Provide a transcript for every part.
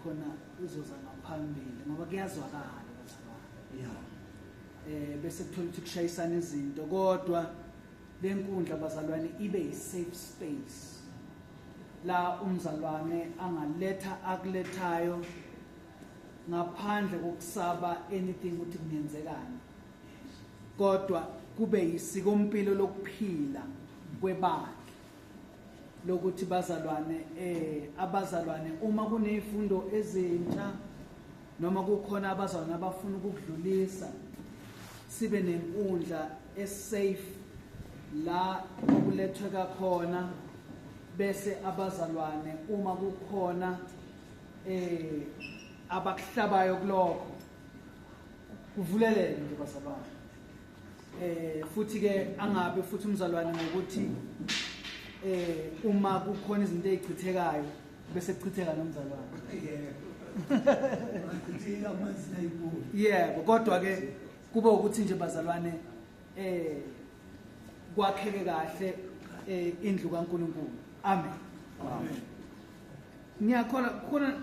Khona izoza ngaphambili ngoba kuyazwakala bazalwane. Bese kuthola ukuthi kushayisana izinto, kodwa lenkundla bazalwane ibe yi-safe space la umzalwane angaletha akulethayo ngaphandle kokusaba anything ukuthi kungenzekani, kodwa kube yisikompilo lokuphila kwebandla lokuthi bazalwane abazalwane uma kunezifundo ezintsha noma kukhona abazalwane abafuna ukudlulisa, sibe nenkundla esafe la okulethweka khona, bese abazalwane uma kukhona abakuhlabayo kulokho kuvuleleke nje bazalwane. Futhi ke angabe futhi umzalwane ngokuthi uma kukhona izinto ezichithekayo bese kuchitheka nomzalwane. Yebo, kodwa ke kube ukuthi nje bazalwane kwakheke kahle indlu kaNkuluNkulu. Amen. Amen. Ngiyakholwa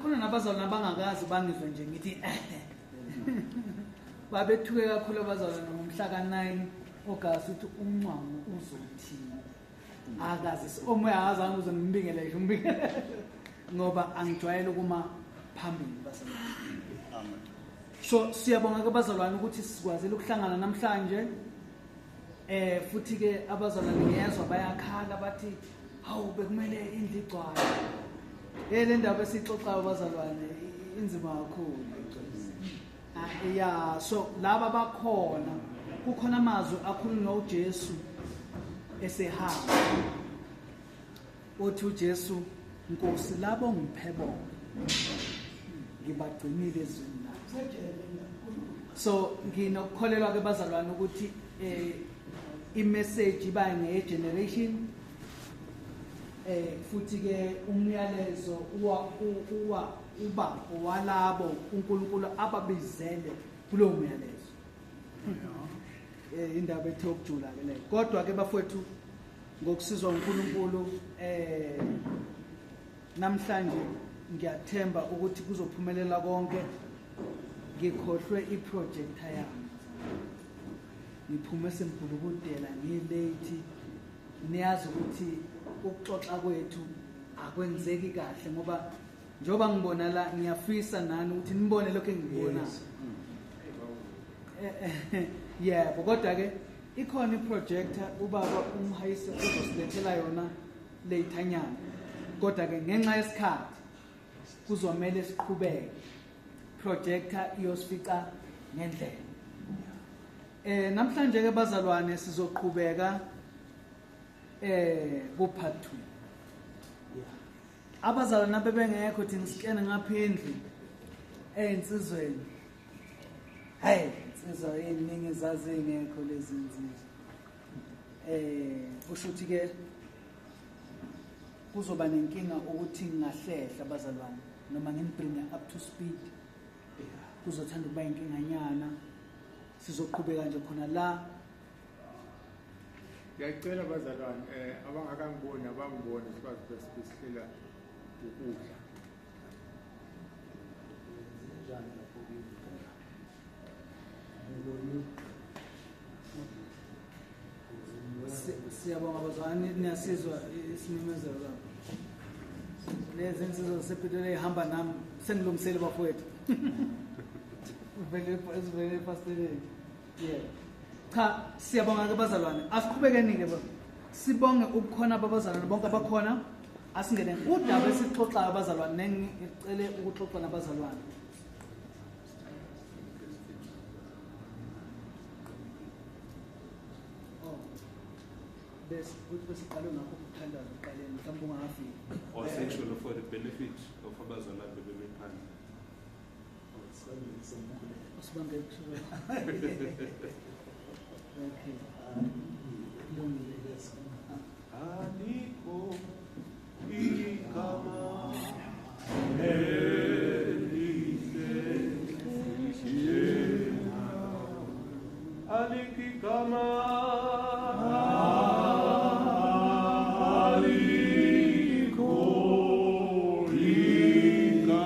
khona nabazalwane abangakazi bangizwe nje ngithi babethuke kakhulu abazalwane ngomhla ka-9 August ukuthi umncwango uzothini. Akazi omoya akazange uze ngimbingele ngisho umbingele ngoba angijwayele ukuma phambili bazalwane. Amen. So siyabonga ke bazalwane ukuthi sikwazile ukuhlangana namhlanje. Futhi ke abazalwane ngiyezwa bayakhala bathi hawu bekumele indlu igcwale. Le ndaba esixoxayo bazalwane inzima kakhulu. Ya, so laba bakhona, kukhona amazwi akhulunywa uJesu esehamba. Uthi uJesu, Nkosi, labo ngiphe bona ngibagcinile ezweni lakho. So nginokukholelwa ke bazalwane ukuthi i-message iba ngeye generation, futhi ke umyalezo uba owalabo uNkulunkulu ababizele kulowo myalezo. Indaba ethe ukujula ke leyo. Kodwa ke bafowethu, ngokusizwa uNkulunkulu namhlanje ngiyathemba ukuthi kuzophumelela konke. Ngikhohlwe iprojector yami, ngiphume sengibhulukudela ngilate. Niyazi ukuthi ukuxoxa kwethu akwenzeki kahle ngoba njengoba ngibona la, ngiyafisa nani ukuthi nibone lokho engikubonayo. Yebo, kodwa ke ikhona iprojector ubaba uMhayise uzosilethela yona late-nyana, kodwa ke ngenxa yesikhathi kuzomele siqhubeke. Projector iyosifica ngendlela. Namhlanje ke bazalwane sizoqhubeka ku part 2. Abazalwane abebengekho thina sikene ngapha endlu ey'nsizweni. Hey, insizwa eziningi zazingekho lezi nsizwa. Kusho ukuthi ke kuzoba nenkinga ukuthi ngingahlehla bazalwane noma ngibringe up to speed. Kuzothanda ukuba inkinganyana. Sizoqhubeka nje khona la. Ngiyacela bazalwane abangakangiboni abangiboni sikwazi besihlela ukudla. Siyabonga bazalwane, niyasizwa isimemezelo lapho. Lezi insizwa zasePitoli ihamba nami, sengilungisele bafowethu. Vele ezivele efasiteleni. Yeah. Cha, siyabonga ke bazalwane. Asiqhubekeni ke bo. Sibonge ubukhona babazalwane bonke abakhona. Asingene udaba esixoxayo bazalwane, nengicele ukuxoxa nabazalwane. Oh. Bese kuthi besiqale ngakho ukuthandaza ekuqaleni, mhlawumbe ungakafiki. Or sexual for the benefit of abazalwane bebephandle. Usibambe kusuka. Okay. Kulungile. Alikho igama elihle, alikho igama, alikho igama.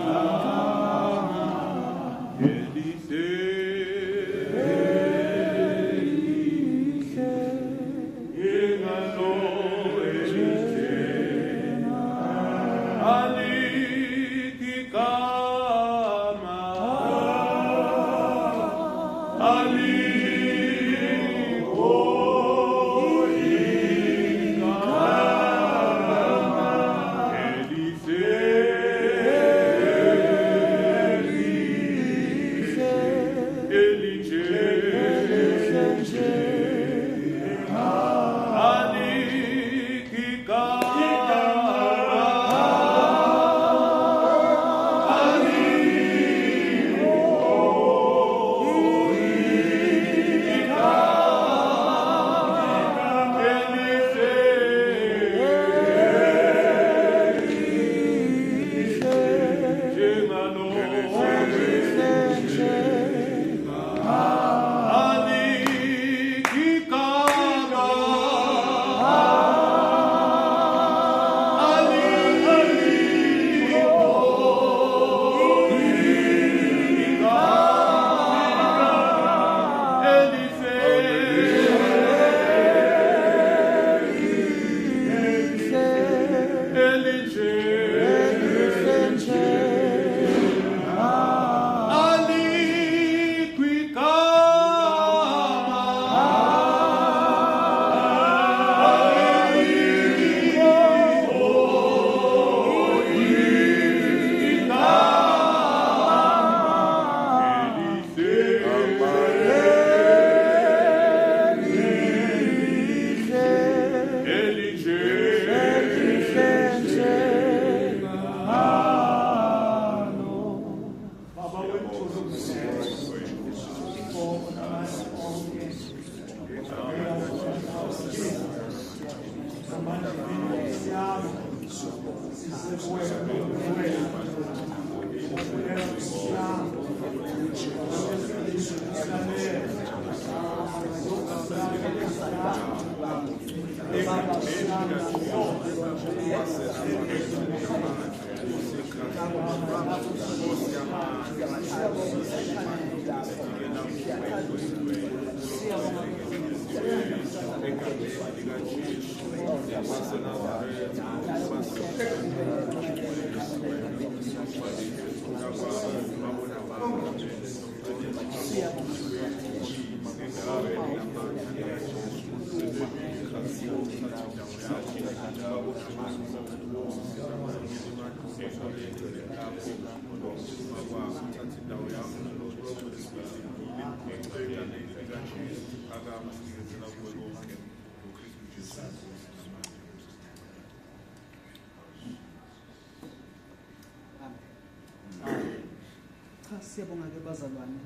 Siyabonga ke bazalwane,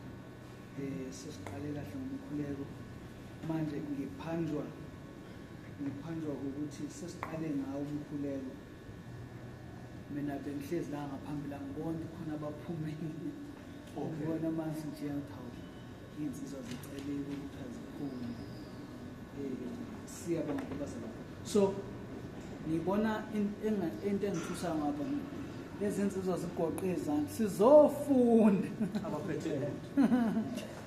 sesiqale kahle ngomkhuleko. Manje ngiphanjwa ukuthi sesiqale ngawo umkhuleko. Mina bengihlezi la ngaphambili angiboni khona abaphumile. Ngibona manje nje ngithawu insizwa ziceliwe ukuthi aziphume. Siyabonga ke bazalwane. So ngibona into engithusa ngapha, lezi insizwa zigoqe izandla, sizofunda. Abaphethe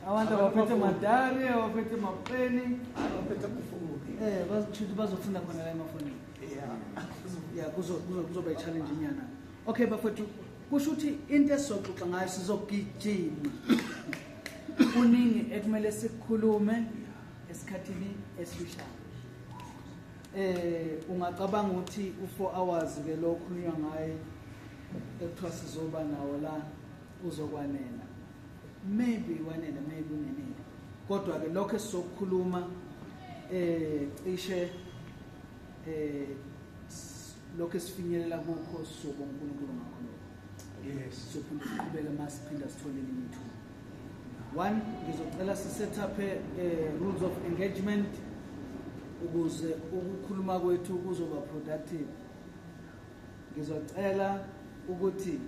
abantu abaphethe madari, abaphethe mapeni, abaphethe amafoni. Bazoshuthi bazofunda khona la emafonini. Yeah, kuzoba i-challenge inyana. Okay bafowethu, kusho ukuthi into esizoxoxa ngayo sizogijima. Kuningi ekumele sikukhulume esikhathini esifishane. Ungacabanga ukuthi u4 hours ke lo khulunywa ngaye ekuthiwa sizoba nawo la uzokwanela. Maybe wanele, maybe ungenele. Kodwa ke lokho esizokukhuluma cishe lokho esifinyelela kukho sizobonga uNkulunkulu ngakho lokho. Yes. Sizophinda siqhubeke masiphinda sithole elinye ithuba. One, ngizocela si-set up rules of engagement ukuze ukukhuluma kwethu kuzoba productive. Ngizocela ukuthi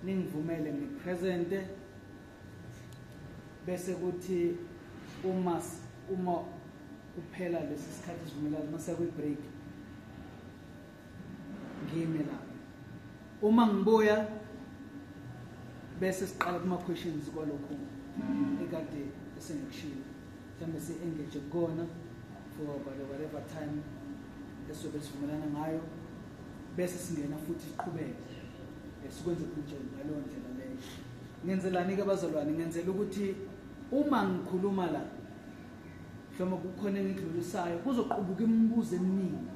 ningivumele ngipresente bese kuthi uma kuphela lesi sikhathi sivumelana mase kwi break ngime lapho. Uma ngibuya bese siqala kuma questions kwalokho ekade esengikushilo, mhlawumbe si-engage kukona for about whatever time esizobe sivumelana ngayo, bese singena futhi siqhubeke sikwenze nje ngaleyo ndlela leyo. Ngenzelani ke bazalwane? Ngenzela ukuthi uma ngikhuluma la mhlawumbe kukhona engidlulisayo kuzoqubuka imibuzo eminingi.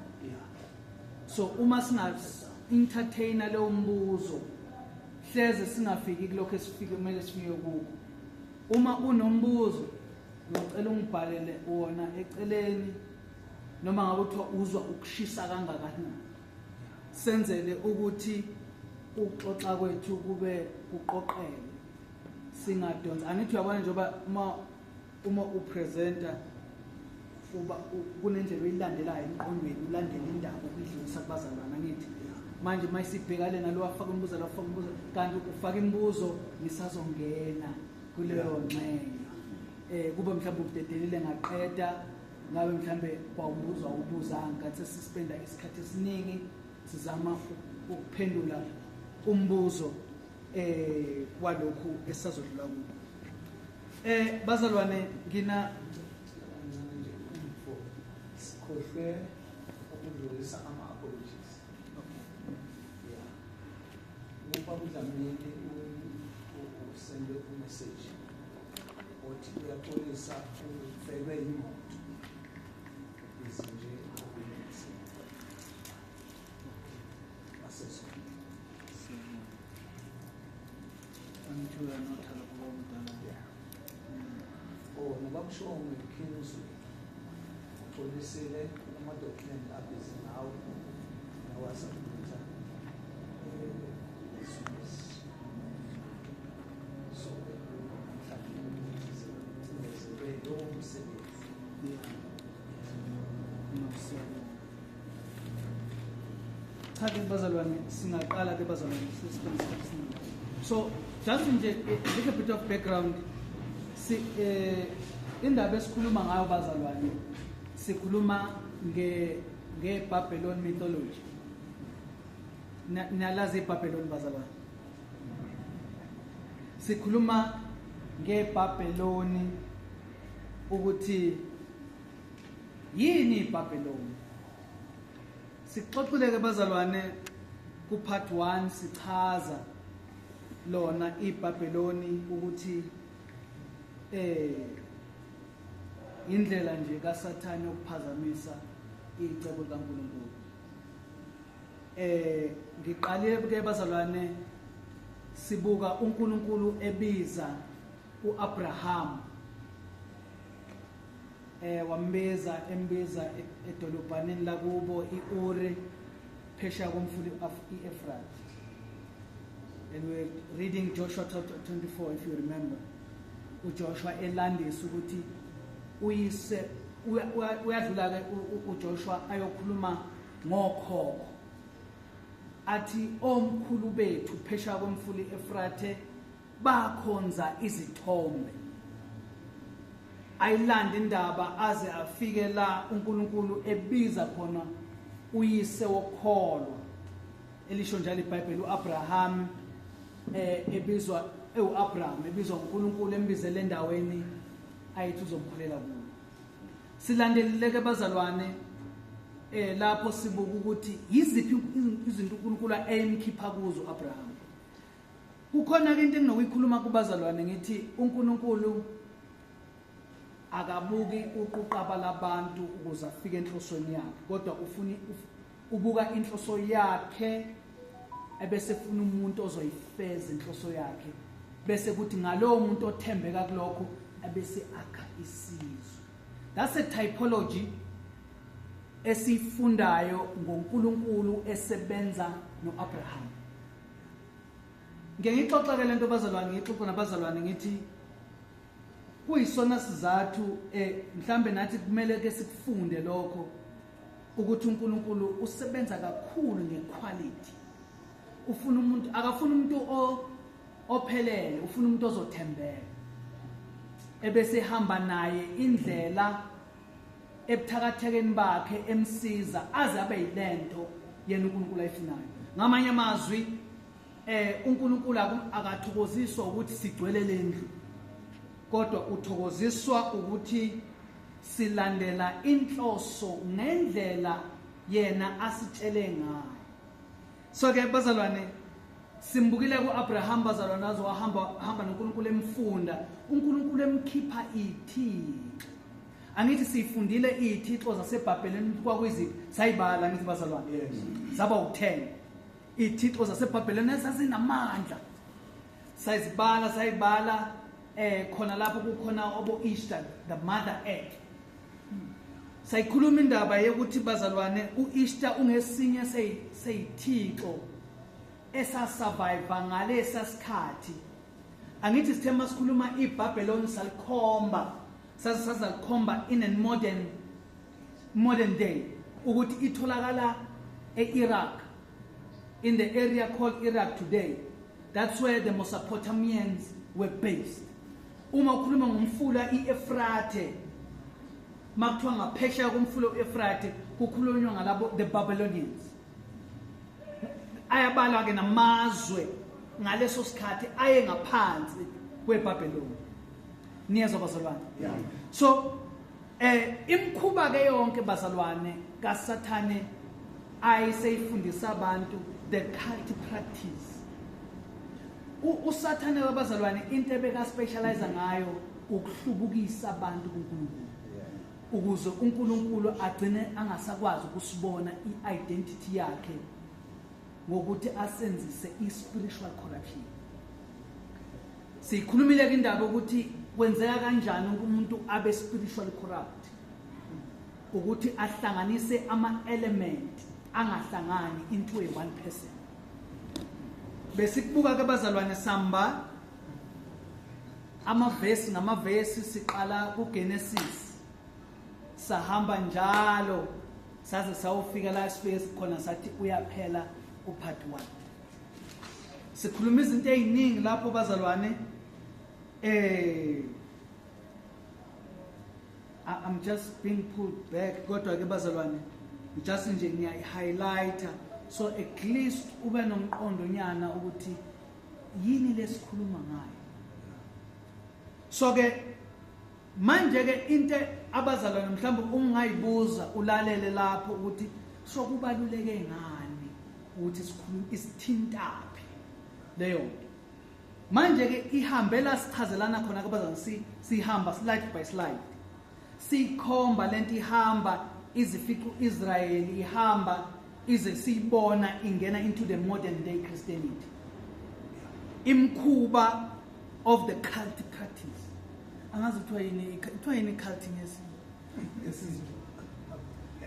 So uma singa-entertaina leyo mbuzo hleze singafiki kulokho esifike kumele sifike kukho. Uma unombuzo ngicela ungibhalele wona eceleni, noma ngabe kuthiwa uzwa ukushisa kangakanani, senzele ukuthi ukuxoxa kwethu kube kuqoqeke, singadonsa. Angithi uyabona njengoba uma upresenter uba kunendlela oyilandelayo emqondweni, ulandela indaba ukuyidlulisa kubazalwane. Angithi manje mayisibhekale nalo wafaka umbuzo, lo wafaka umbuzo, kanti ufaka imibuzo ngisazongena kuleyo ngxenye. Kube mhlawumbe ubudedelile ngaqeda, ngabe mhlawumbe kwawumbuzo awubuzanga, kanti sesispenda isikhathi esiningi sizama ukuphendula umbuzo walokhu esazodlula kuko. Bazalwane, ngina sikhohlwe ukudlulisa ama-apologies. Yeah. Ubaba uDlamini usende umessage othi uyaxolisa ufelwe yimoto. Izinje okunye. Angithi uyanotha lapho kwamdala. Yeah. Oh, nobabshonge Kingsley uxolisile ama-document abhizi ngawo nawasubmitha so mhlawumbe lowo msebenzi. Yeah. No, siyabonga. Cha ke bazalwane, singaqala ke bazalwane sisibone isikhathi esiningi. So just nje a little bit of background. Si indaba esikhuluma ngayo bazalwane, sikhuluma nge Babylon mythology. Nalazi iBabylon bazalwane. Sikhuluma ngeBabylon ukuthi yini iBabylon. Sixoxile ke bazalwane ku part 1, sichaza lona iBabylon ukuthi indlela nje kaSathane yokuphazamisa icebo likaNkulunkulu. Ngiqalile ke bazalwane sibuka uNkulunkulu ebiza uAbraham, wambiza embiza edolobhaneni lakubo iUri phesheya komfula iEfrat. And we're reading Joshua chapter 24, if you remember. uJoshua elandisa ukuthi uyise uyadlula ke uJoshua ayokhuluma ngokhokho, athi omkhulu bethu phesheya komfula iEfrathe bakhonza izithombe. Ayilanda indaba aze afike la uNkulunkulu ebiza khona uyise wokholwa, elisho njalo iBhayibheli, uAbraham ebizwa uAbraham ebizwa uNkulunkulu embizele endaweni ayithi uzomkholela kuyo. Silandelile ke bazalwane lapho sibuka ukuthi yiziphi izinto uNkulunkulu ayemkhipha kuzo uAbraham. Kukhona ke into enginokuyikhuluma kubazalwane, ngithi uNkulunkulu akabuki uquqaba labantu ukuze afike enhlosweni yakhe, kodwa ufuna ubuka inhloso yakhe ebese efuna umuntu ozoyifeza inhloso yakhe, bese kuthi ngalowo muntu othembeka kulokho ebese akha isizwe. That's a typology esifundayo ngoNkulunkulu esebenza noAbraham. Ngeke ngixoxe ke lento bazalwane, ngixoxe nabazalwane ngithi kuyisona sizathu mhlambe nathi kumele ke sikufunde lokho ukuthi uNkulunkulu usebenza kakhulu ngequality. Ufuna umuntu, akafuna umuntu ophelele, ufuna umuntu ozothembeka ebese ehamba naye indlela ebuthakathekeni bakhe, emsiza aze abe yilento yena uNkulunkulu ayifunayo. Ngamanye amazwi uNkulunkulu akathokoziswa ukuthi sigcwele lendlu, kodwa uthokoziswa ukuthi silandela inhloso ngendlela yena asitshele ngayo. So ke bazalwane simbukile kuAbraham bazalwane, azo wahamba hamba noNkulunkulu emfunda, uNkulunkulu emkhipha ithixo. Angithi sifundile ithixo zaseBhabheleni kwakuyiziphi, sayibala ngithi bazalwane. Yes. Zaba u10 ithixo zaseBhabheleni ezazinamandla, sayizibala sayibala. Khona lapho kukhona obo Ishtar, the mother earth. Sayikhuluma indaba yokuthi bazalwane uIshtar ungesinye seyithixo esasurvive ngalesa sikhathi. Angithi sithe masikhuluma iBabylon salikhomba, sazalikhomba in a modern day ukuthi itholakala eIraq, in the area called Iraq today. That's where the Mesopotamians were based. Uma ukhuluma ngomfula iEfrate, makuthiwa ngaphesheya komfula uEfrate kukhulunywa ngalabo the Babylonians. Ayabalwa ke namazwe ngaleso sikhathi aye ngaphansi kweBabylon. Niyezwa bazalwane? Yeah. So imkhuba ke yonke bazalwane kaSathane ayiseyifundisa abantu the cult practice. uSathane wabazalwane into ebeka specialize ngayo ukuhlubukisa abantu kuNkulunkulu, ukuze uNkulunkulu agcine angasakwazi ukusibona i-identity yakhe ngokuthi asenzise i-spiritual corruption. Sikhulumile ke indaba ukuthi kwenzeka kanjani umuntu abe spiritually corrupt, ukuthi ahlanganise ama-element angahlangani into a one person. Besikubuka ke bazalwane samba amavesi ngamavesi, siqala kuGenesis sahamba njalo saze sawufika la sifike khona sathi uyaphela upart 1. Sikhuluma izinto eziningi lapho bazalwane. I'm just being pulled back, kodwa ke bazalwane just nje ngiyayi-highlighter. So at least ube nomqondo nyana ukuthi yini lesikhuluma ngayo. So ke manje ke into abazalwane mhlawumbe ungayibuza ulalele lapho ukuthi so kubaluleke ngani ukuthi sikhulume isithintaphi leyo nto. Manje ke ihambela sichazelana khona ke bazalwane, sihamba slide by slide, sikhomba lento ihamba izifica uIsrael, ihamba ize siyibona ingena into the modern day Christianity, imkhuba of the cult practice. Angazi kuthiwa yini, kuthiwa yini cult ngesi,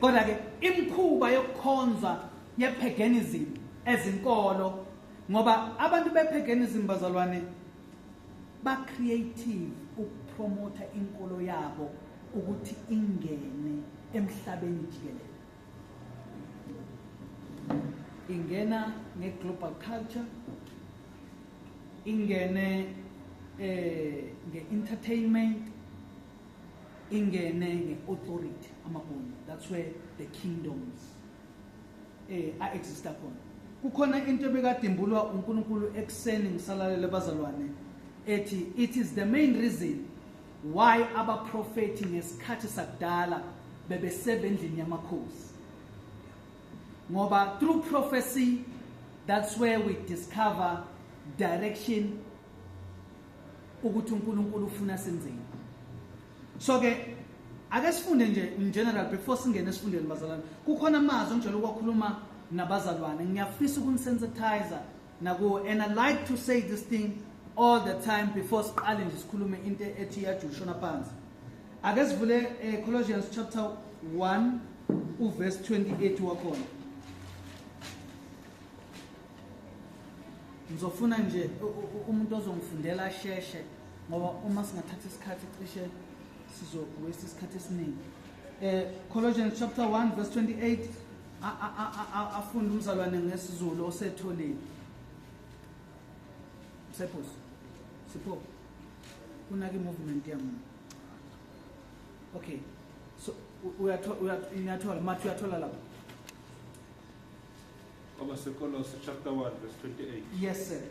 kodwa ke imkhuba yokukhonza yepaganism ezinkolo, ngoba abantu bepaganism bazalwane ba creative ukupromota inkolo yabo ukuthi ingene emhlabeni jikelele, ingena ngeglobal culture, ingene nge-entertainment, ingene nge-authority, amagunya. That's where the kingdoms a-exista khona. Kukhona into ebekadimbulwa uNkulunkulu ekuseni ngisalalele bazalwane, ethi it is the main reason why abaprofeti ngesikhathi sakudala bebesebe endlini yamakhosi, ngoba through prophecy that's where we discover direction ukuthi uNkulunkulu ufuna senzeni. So ke ake sifunde nje in general before singene esifundeni bazalwane. Kukhona amazwi ngijwayele ukuwakhuluma nabazalwane, ngiyafisa ukunisensitize naku, and I like to say this thing all the time before siqale nje sikhulume into ethi iyajula phansi. Ake sivule Colossians chapter 1 uverse 28 wakhona. Ngizofuna nje umuntu ozongifundela asheshe, ngoba uma singathatha isikhathi cishe sizowaste isikhathi esiningi. Colossians chapter 1 verse 28, afunde umzalwane ngesiZulu osetholile. Sipho, Sipho, unake movement yami. Okay, so uyathola mathi, uyathola lapho. Kwabasekolose chapter 1 verse 28. Yes sir.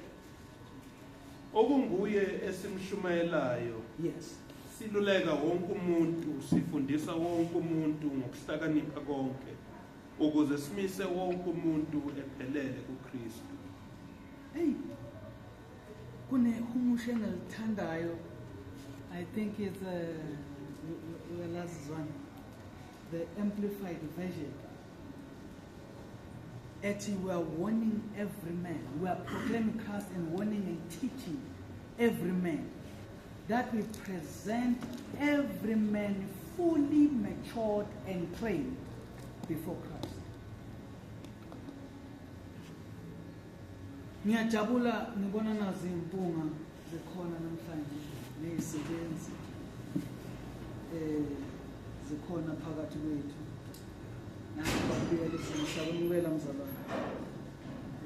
Okunguye esimshumayelayo. Yes. Siluleka wonke umuntu, sifundisa wonke umuntu ngokuhlakanipha konke, ukuze simise wonke umuntu ephelele kuKristu. Hey, kunehumusho engilithandayo. I think it's uyalazi one, the Amplified Version. Ethi we are warning every man, we are proclaiming Christ and warning and teaching every man, that we present every man fully matured and trained before Christ. Ngiyajabula ngibona nazi impunga zikhona namhlanje nezisebenzi zikhona phakathi kwethu. Nakubuyela isabonibela mzalwane.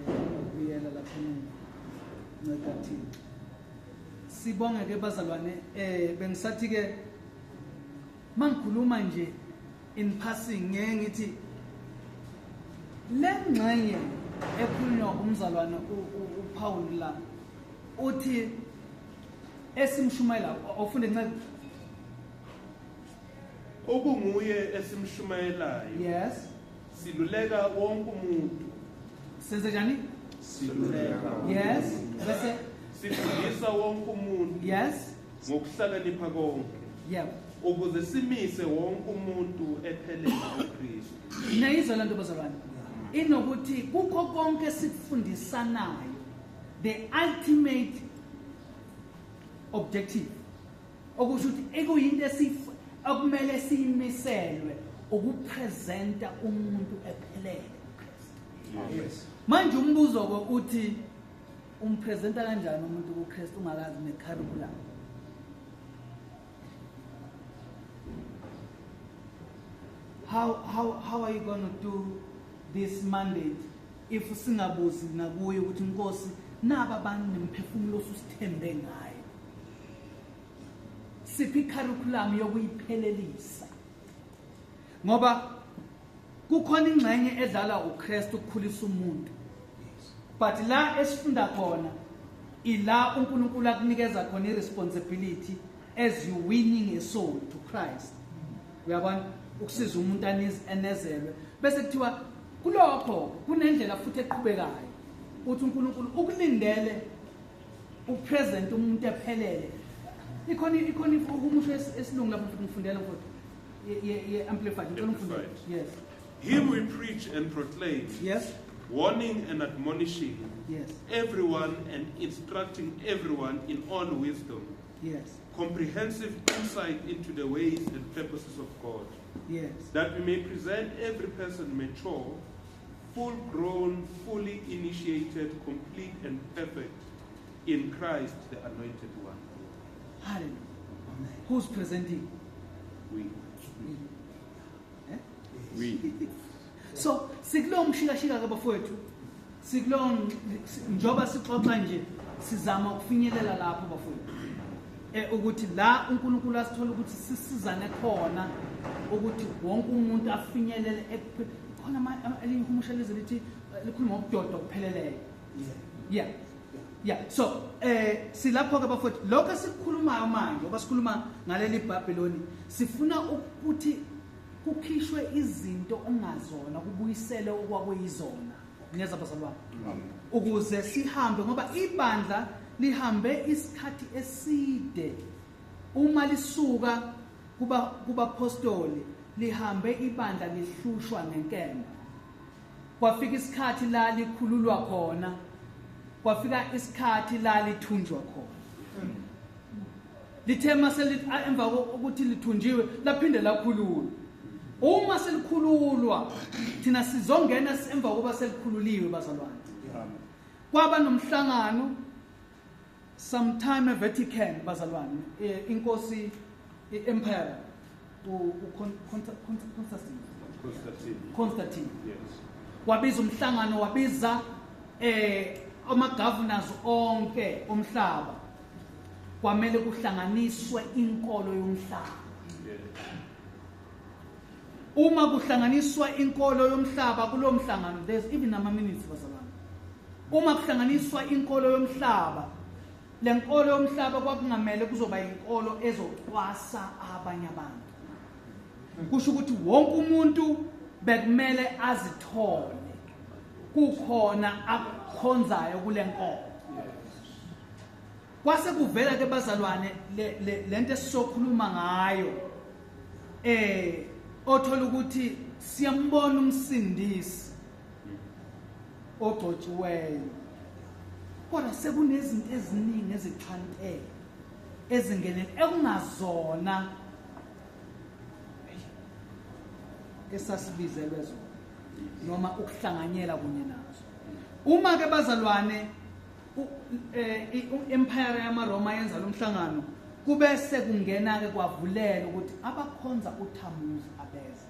Ukubuyela lapha emuva. Sibonge ke bazalwane, bengisathi ke mangikhuluma nje in passing ngeke ngithi le ngxenye ekhulunywa umzalwane uPaul la uthi esimshumayela ofunde nceke okunguye esimshumayelayo. Yes. Siluleka wonke umuntu. Senze njani? Siluleka. Yes. Bese sifundisa wonke umuntu. Yes. Ngokuhlakanipha konke. Yebo. Ukuze simise wonke umuntu ephelele kuKristu. Nayizwa lento bazalwane. Inokuthi kukho konke sikufundisanayo, the ultimate objective okusho ukuthi ekuyinto okumele siyimiselwe ukupresenta umuntu ephelele kuKristu. Yes. Manje umbuzo ke uthi umpresenta kanjani umuntu kuKristu ungakazi necurriculum? How are you going to do this mandate if singabuzi nakuye ukuthi Nkosi naba abantu nemphefumulo osusithembe ngayo, siphi curriculum yokuyiphelelisa? Ngoba Kukhona ingxenye edlala uKristu ukukhulisa umuntu. But la esifunda khona ila uNkulunkulu akunikeza khona iresponsibility as you winning a soul to Christ. Uyabona, ukusiza umuntu anezelwe. Bese kuthiwa kulokho kunendlela futhi eqhubekayo. Uthi uNkulunkulu ukulindele upresent umuntu ephelele. Ikhona umusho esilungu lapho ngifundela mfowethu. Ye amplified. Ngicela ungifundele. Yes. Him we preach and proclaim. Yes. Warning and admonishing. Yes. Everyone and instructing everyone in all wisdom. Yes. Comprehensive insight into the ways and purposes of God. Yes. That we may present every person mature, full grown, fully initiated, complete and perfect in Christ the Anointed One. Hallelujah. Amen. Who's presenting? We. Eh? We. So, sikulowo mshikashika ke bafowethu, sikulowo njoba sixoxa nje sizama ukufinyelela lapho bafowethu. Ukuthi la uNkulunkulu asithola ukuthi sisizane khona ukuthi wonke umuntu afinyelele khona elinye umusho lithi likhuluma ngokudoda okupheleleyo. Yeah. Yeah. So, silapho ke bafowethu, lokho esikukhulumayo manje ngoba sikhuluma ngaleli Babylon, sifuna ukuthi kukhishwe izinto ongazona kubuyisele okwakuyizona. Ngiyeza bazalwane. Ukuze sihambe, ngoba ibandla lihambe isikhathi eside. Uma lisuka kubapostoli, lihambe ibandla lihlushwa ngenkemba. Kwafika isikhathi la likhululwa khona, kwafika isikhathi la lithunjwa khona. Lithe mase emva kokuthi lithunjiwe laphinde lakhululwa. Uma selikhululwa thina sizongena emva kokuba selikhululiwe bazalwane. Kwaba nomhlangano sometime eVatican bazalwane, inkosi iempire Constantine. Yes. Wabiza umhlangano, wabiza ama governors onke omhlaba. Kwamele kuhlanganiswe inkolo yomhlaba. Uma kuhlanganiswa inkolo yomhlaba kulo mhlangano, there's even ama minutes bazalwane. Uma kuhlanganiswa inkolo yomhlaba, le nkolo yomhlaba kwakungamele kuzoba inkolo ezocwasa abanye abantu. Kusho ukuthi wonke umuntu bekumele azithole kukhona akukhonzayo kule nkolo. Kwase kuvela ke bazalwane lento esizokhuluma ngayo, othola ukuthi siyambona umsindisi ogcotshiweyo, kodwa sekunezinto eziningi ezixhantele ezingenele ekungazona esasibizelwe zona noma ukuhlanganyela kunye nazo. Uma ke bazalwane i-empire yamaRoma yenza lo mhlangano, kube sekungena ke kwavulela ukuthi abakhonza uThamuzi abeza.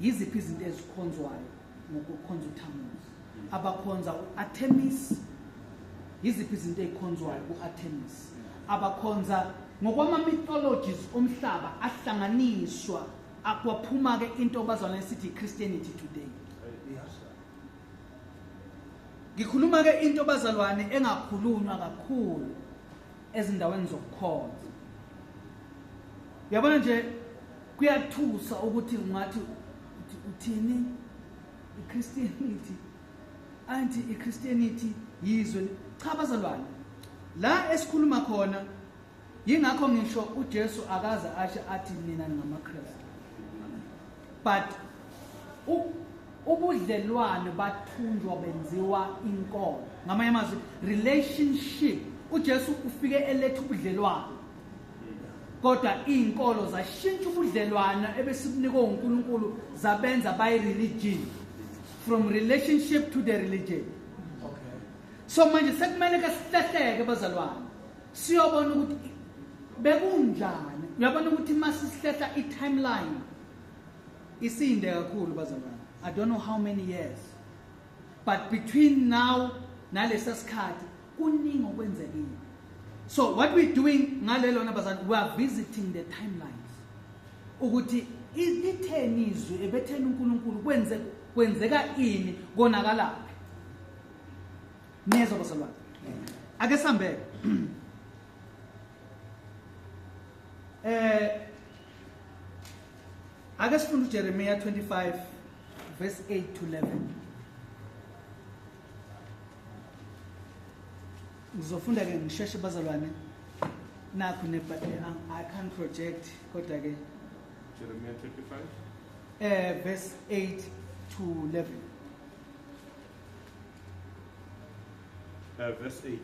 Yiziphi izinto ezikhonzwayo ngokukhonza uThamuzi? Abakhonza uArtemis, yiziphi izinto ezikhonzwayo kuArtemis? Abakhonza ngokwama mythologies omhlaba ahlanganiswa, akwaphuma ke into abazalwane sithi Christianity today. Ngikhuluma ke into bazalwane engakhulunywa kakhulu ezindaweni zokukhonza. Uyabona nje kuyathusa ukuthi ungathi uthini iChristianity, anti iChristianity yizwe. Cha bazalwane, la esikhuluma khona yingakho ngisho uJesu akaze ashe athi nina ningamaKristu, but ubudlelwane bathunjwa benziwa inkolo. Ngamanye amazwi, relationship. uJesu ufike eletha ubudlelwane, kodwa izinkolo zashintsha ubudlelwane ebesibunikwe uNkulunkulu, zabenza by religion, from relationship to the religion. Okay. So manje sekumele ke sihlehleke bazalwane, siyobona ukuthi bekunjani. Uyabona ukuthi masisihlehla i-timeline isinde kakhulu bazalwane. I don't know how many years, but between now nalesa sikhathi kuningi okwenzekile. So what we're doing ngalelo bazalwane, we are visiting the timelines ukuthi Litheni izwi ebetheni uNkulunkulu kwenzeka ini konakalaphi? Niyezwa bazalwane? Ake sambeke. Ake sifunde uJeremiah 25 verse 8 to 11. Ngizofunda ke ngisheshe bazalwane. Nakho I can't project kodwa ke Jeremiah 25 verse 8 to 11. Verse 8.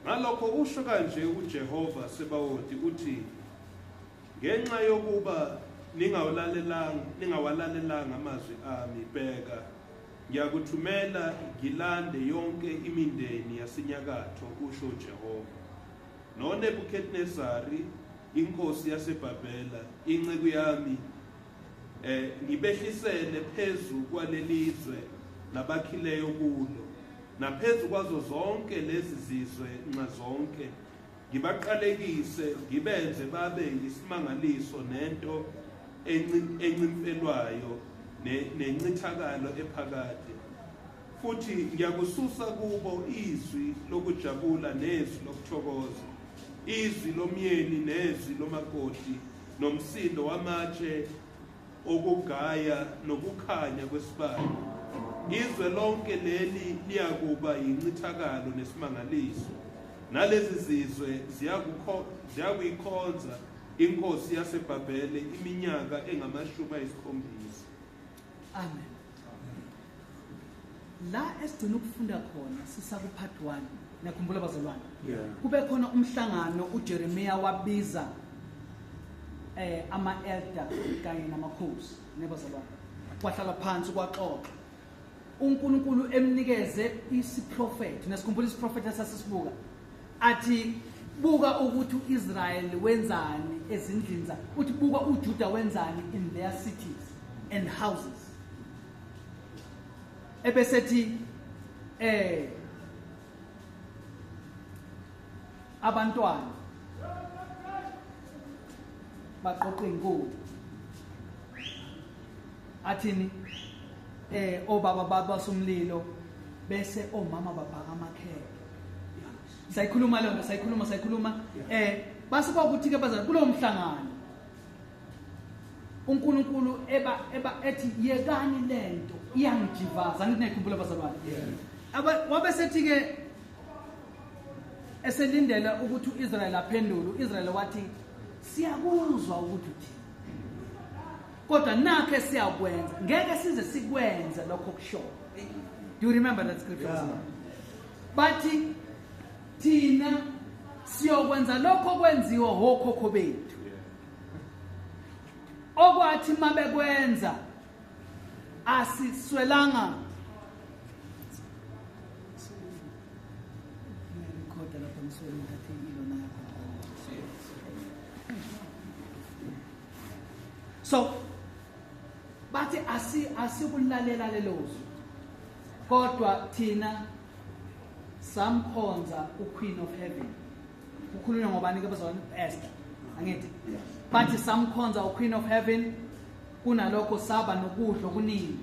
Ngalokho usho kanje uJehova Sebawoti uthi, ngenxa yokuba ningawalalelanga amazwi ami, bheka ngiyakuthumela ngilande yonke imindeni yasenyakatho, usho uJehova. NoNebukadnezari inkosi yaseBhabhela, inceku yami, ngibehlisele phezu kwalelizwe nabakhileyo kulo, naphezu kwazo zonke lezi zizwe nxazonke, ngibaqalekise ngibenze babe isimangaliso nento encimfelwayo nencithakalo ephakade. Futhi ngiyakususa kubo izwi lokujabula nezwi lokuthokoza, izwi lomyeni nezwi lomakoti, nomsindo wamatshe okugaya nokukhanya kwesibane. Izwe lonke leli liyakuba yincithakalo nesimangaliso, nalezi zizwe ziyakuyikhonza inkosi yaseBhabhele iminyaka engama-70. Amen. La esigcina ukufunda khona sisaku part 1. Nakhumbula bazalwane. Kube khona umhlangano uJeremiah wabiza ama elder kanye namakhosi nebazalwane. Kwahlala phansi kwaxoxa. uNkulunkulu emnikeze isiprofetho. Nesikhumbula isiprofetho esasisibuka. Athi buka ukuthi uIsrael wenzani ezindlini zakhe. Uthi buka uJuda wenzani in their cities and houses. Ebesethi abantwana baqoqa inkuni. Athini obaba babasumlilo bese omama babhaka amakhekhe. Sayikhuluma leyo nto, sayikhuluma base kwakuthi ke bazalwane kulowo mhlangano uNkulunkulu eba ethi yekani lento iyangijivaza. Angithi niyikhumbula bazalwane? Wabesethi ke eselindela ukuthi uIsrael aphendule, uIsrael wathi siyakuzwa ukuthi uthi, kodwa nakhe siyakwenza, ngeke size sikwenze lokho kusho. Do you remember that scripture? Yeah. Bathi thina siyokwenza lokho kwenziwa okhokho bethu. Okwathi mabekwenza asiswelanga. Ngiyarekhoda lapha ngiswele ngithathe ilona yakho. So bathi asikulalela lelo zwi, kodwa thina samkhonza uQueen of Heaven. Kukhulunywa ngobani ke bazalwane? Esther. Angithi bathi samkhonza uQueen of Heaven, kunalokho saba nokudla okuningi.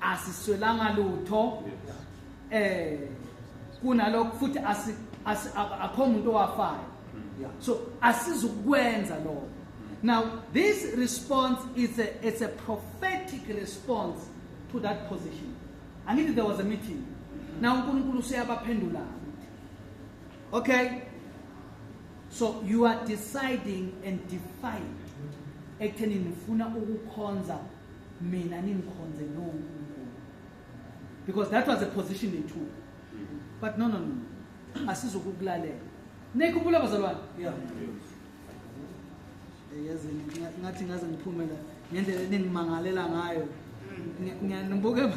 Asiswelanga lutho. Kunalokho futhi akho umuntu owafayo. So asizukwenza lokho. Now this response is a prophetic response to that position. Angithi there was a meeting. Now uNkulunkulu useyabaphendula. Okay? So you are deciding and defying ekutheni nifuna ukukhonza mina ningikhonze noNkulunkulu. Because that was a position they took. But no. Asizukukulalela. Nikhumbula bazalwane? Yeah. Yazi ngathi ngaze ngiphumela ngendlela eningimangalela ngayo. Ngiyanibuka.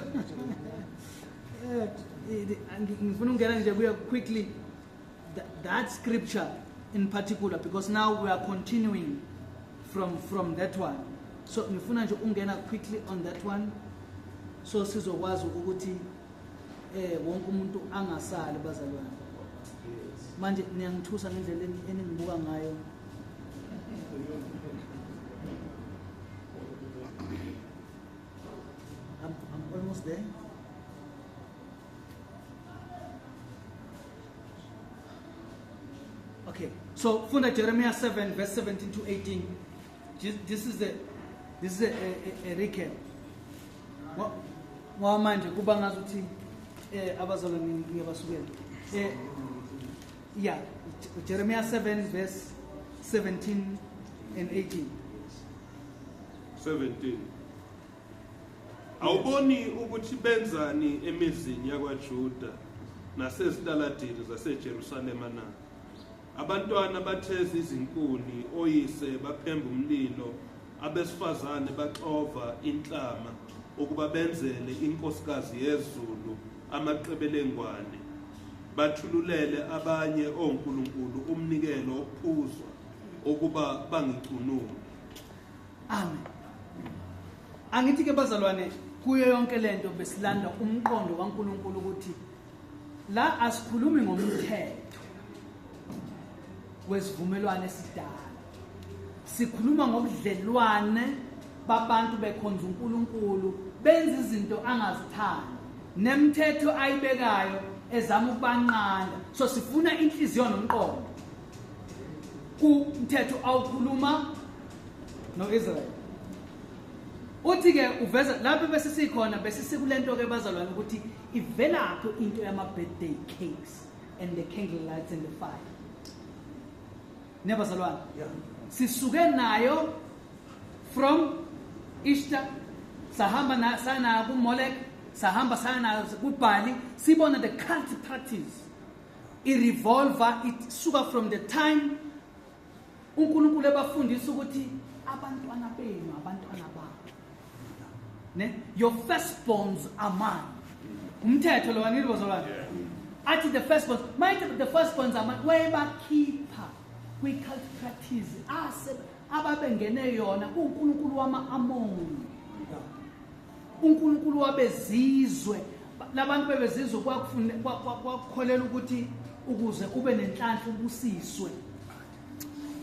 Ngifuna ukungena nje kuyo quickly that scripture in particular, because now we are continuing from that one. So ngifuna nje ungena quickly on that one, so sizokwazi ukuthi wonke umuntu angasali bazalwane. Manje niyangithusa ngendlela eningibuka ngayo. there. Okay, so funda Jeremiah 7 verse 17 to 18. This is a recap. Ngoba manje kuba ngazuthi abazalwane ngiyabasukela. Yeah, Jeremiah 7 verse 17 and 18. 17. Awuboni ukuthi benzani emizini yakwaJuda nasezitaladini zaseJerusalema na? Abantwana batheza izinkuni, oyise baphemba umlilo, abesifazane baxova inhlama ukuba benzele inkosikazi yezulu amaqebelengwane, bathululele abanye onkulunkulu umnikelo wokuphuzwa ukuba bangicunule. Amen. Angithi ke bazalwane, kuyo yonke lento besilanda umqondo kaNkulunkulu ukuthi la asikhulumi ngomthetho wesivumelwano esidala, sikhuluma ngobudlelwane babantu bekhonza uNkulunkulu, benza izinto angazithandi nemithetho ayibekayo ezama ukubanqanda. So sifuna inhliziyo nomqondo kumthetho awukhuluma noIsrael. Uthi ke uveza lapho bese sikhona, bese sikulento ke bazalwane ukuthi ivelaphi into yama birthday cakes and the candle lights and the fire. Nebazalwane, sisuke nayo from Easter, sahamba na sana kuMolek, sahamba sana kuBali, sibona the cult practice i-revolver it suka from the time uNkulunkulu ebafundisa ukuthi abantwana benu abantwana babo, ne, your firstborns are mine. Umthetho lo angithi bazalwane, athi the firstborns, might the firstborns are mine, wayebakhipha kwi-cult practice ase ababengene yona kuNkulunkulu wama-Amoni, uNkulunkulu wabezizwe. Labantu bebezizwe kwakukholela ukuthi ukuze ube nenhlanhla ubusiswe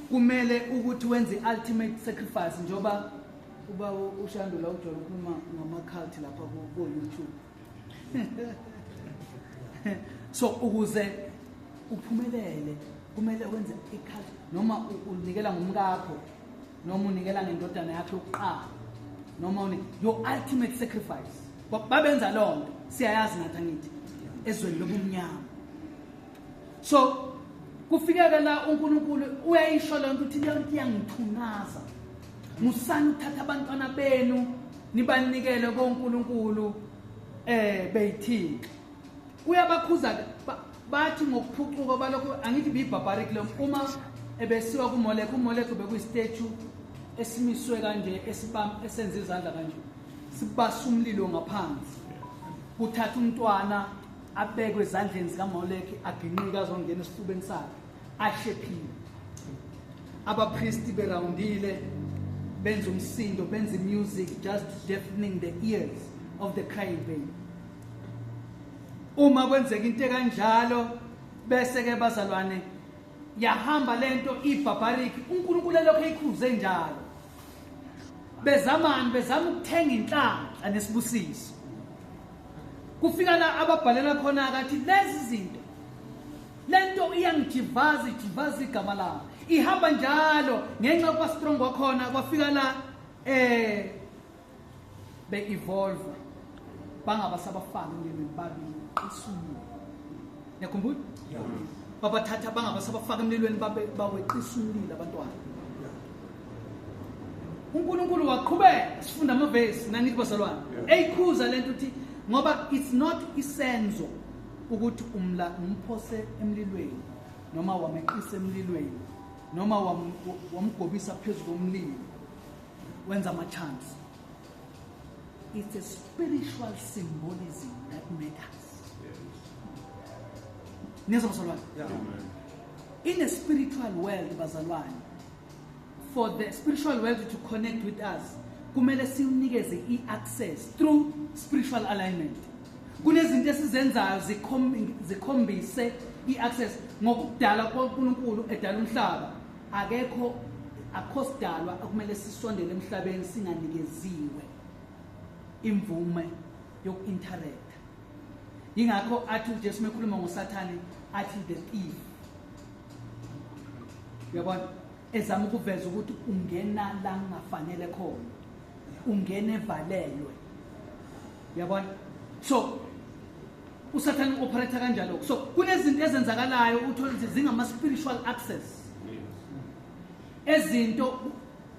kumele ukuthi wenze ultimate sacrifice, njengoba uba ushandula ujwayele ukukhuluma ngama-cult lapha ku-YouTube. So ukuze uphumelele kumele wenze i-cult, noma unikela ngomkakho, noma unikela ngendodana yakho yokuqala, noma your ultimate sacrifice. Babenza loo nto, siyayazi nathi angithi ezweni lobumnyama. So kufikeka la uNkulunkulu uyayisho loo nto ukuthi leyo nto iyangithunaza, musani ukuthatha abantwana benu nibanikele koNkulunkulu beyithixo. Uyabakhuza bathi ngokuphucuka balokho, angithi biyibarbaric lo uma ebesiwa kuMolek, uMolek bekuyistatue esimiswe kanje esenza izandla kanje, sibasa umlilo ngaphansi, kuthatha umntwana abekwe ezandleni zikaMolek, aginqike azongena esifubeni sakhe ashephile. Abapristi beroundile benza umsindo, benza music, just deafening the ears of the crying baby. Uma kwenzeka into kanjalo bese ke bazalwane yahamba lento ibarbaric, uNkulunkulu lokho eyikhuze njalo. Bezamani bezama ukuthenga inhlanhla nesibusiso. Kufika la ababhalela khona akathi lezi zinto, lento iyangijivaza, ijivaza igama lami, ihamba njalo ngenxa kwa strong kwakhona. Kwafika la be evolve, bangabasabafana emlilweni babili isumile. Niyakhumbula? Babathatha bangabasabafaka emlilweni baweqisa umlilo abantwana. uNkulunkulu waqhubeka, sifunda amavesi nangithi bazalwane, eyikhuza lento uthi ngoba it's not isenzo ukuthi umphose emlilweni noma wameqisa emlilweni noma wamgobisa phezu komlilo wenza ama chance. It's a spiritual symbolism that matters. Niyezwa bazalwane? In a spiritual world bazalwane, for the spiritual world to connect with us, kumele siwunikeze i-access through spiritual alignment. Kunezinto esizenzayo zikhombise i-access ngokudala kwaNkulunkulu edala umhlaba. Akekho akhosidalwa okumele sisondele emhlabeni singanikeziwe imvume yoku-interact. Yingakho athi uJesu mekhuluma ngoSathane athi the thief. Uyabona, ezama ukuveza ukuthi ungena la kungafanele khona, ungena evalelwe. Uyabona, so uSathane u-operate kanjalo. So kunezinto ezenzakalayo uthole ukuthi zingama-spiritual access, ezinto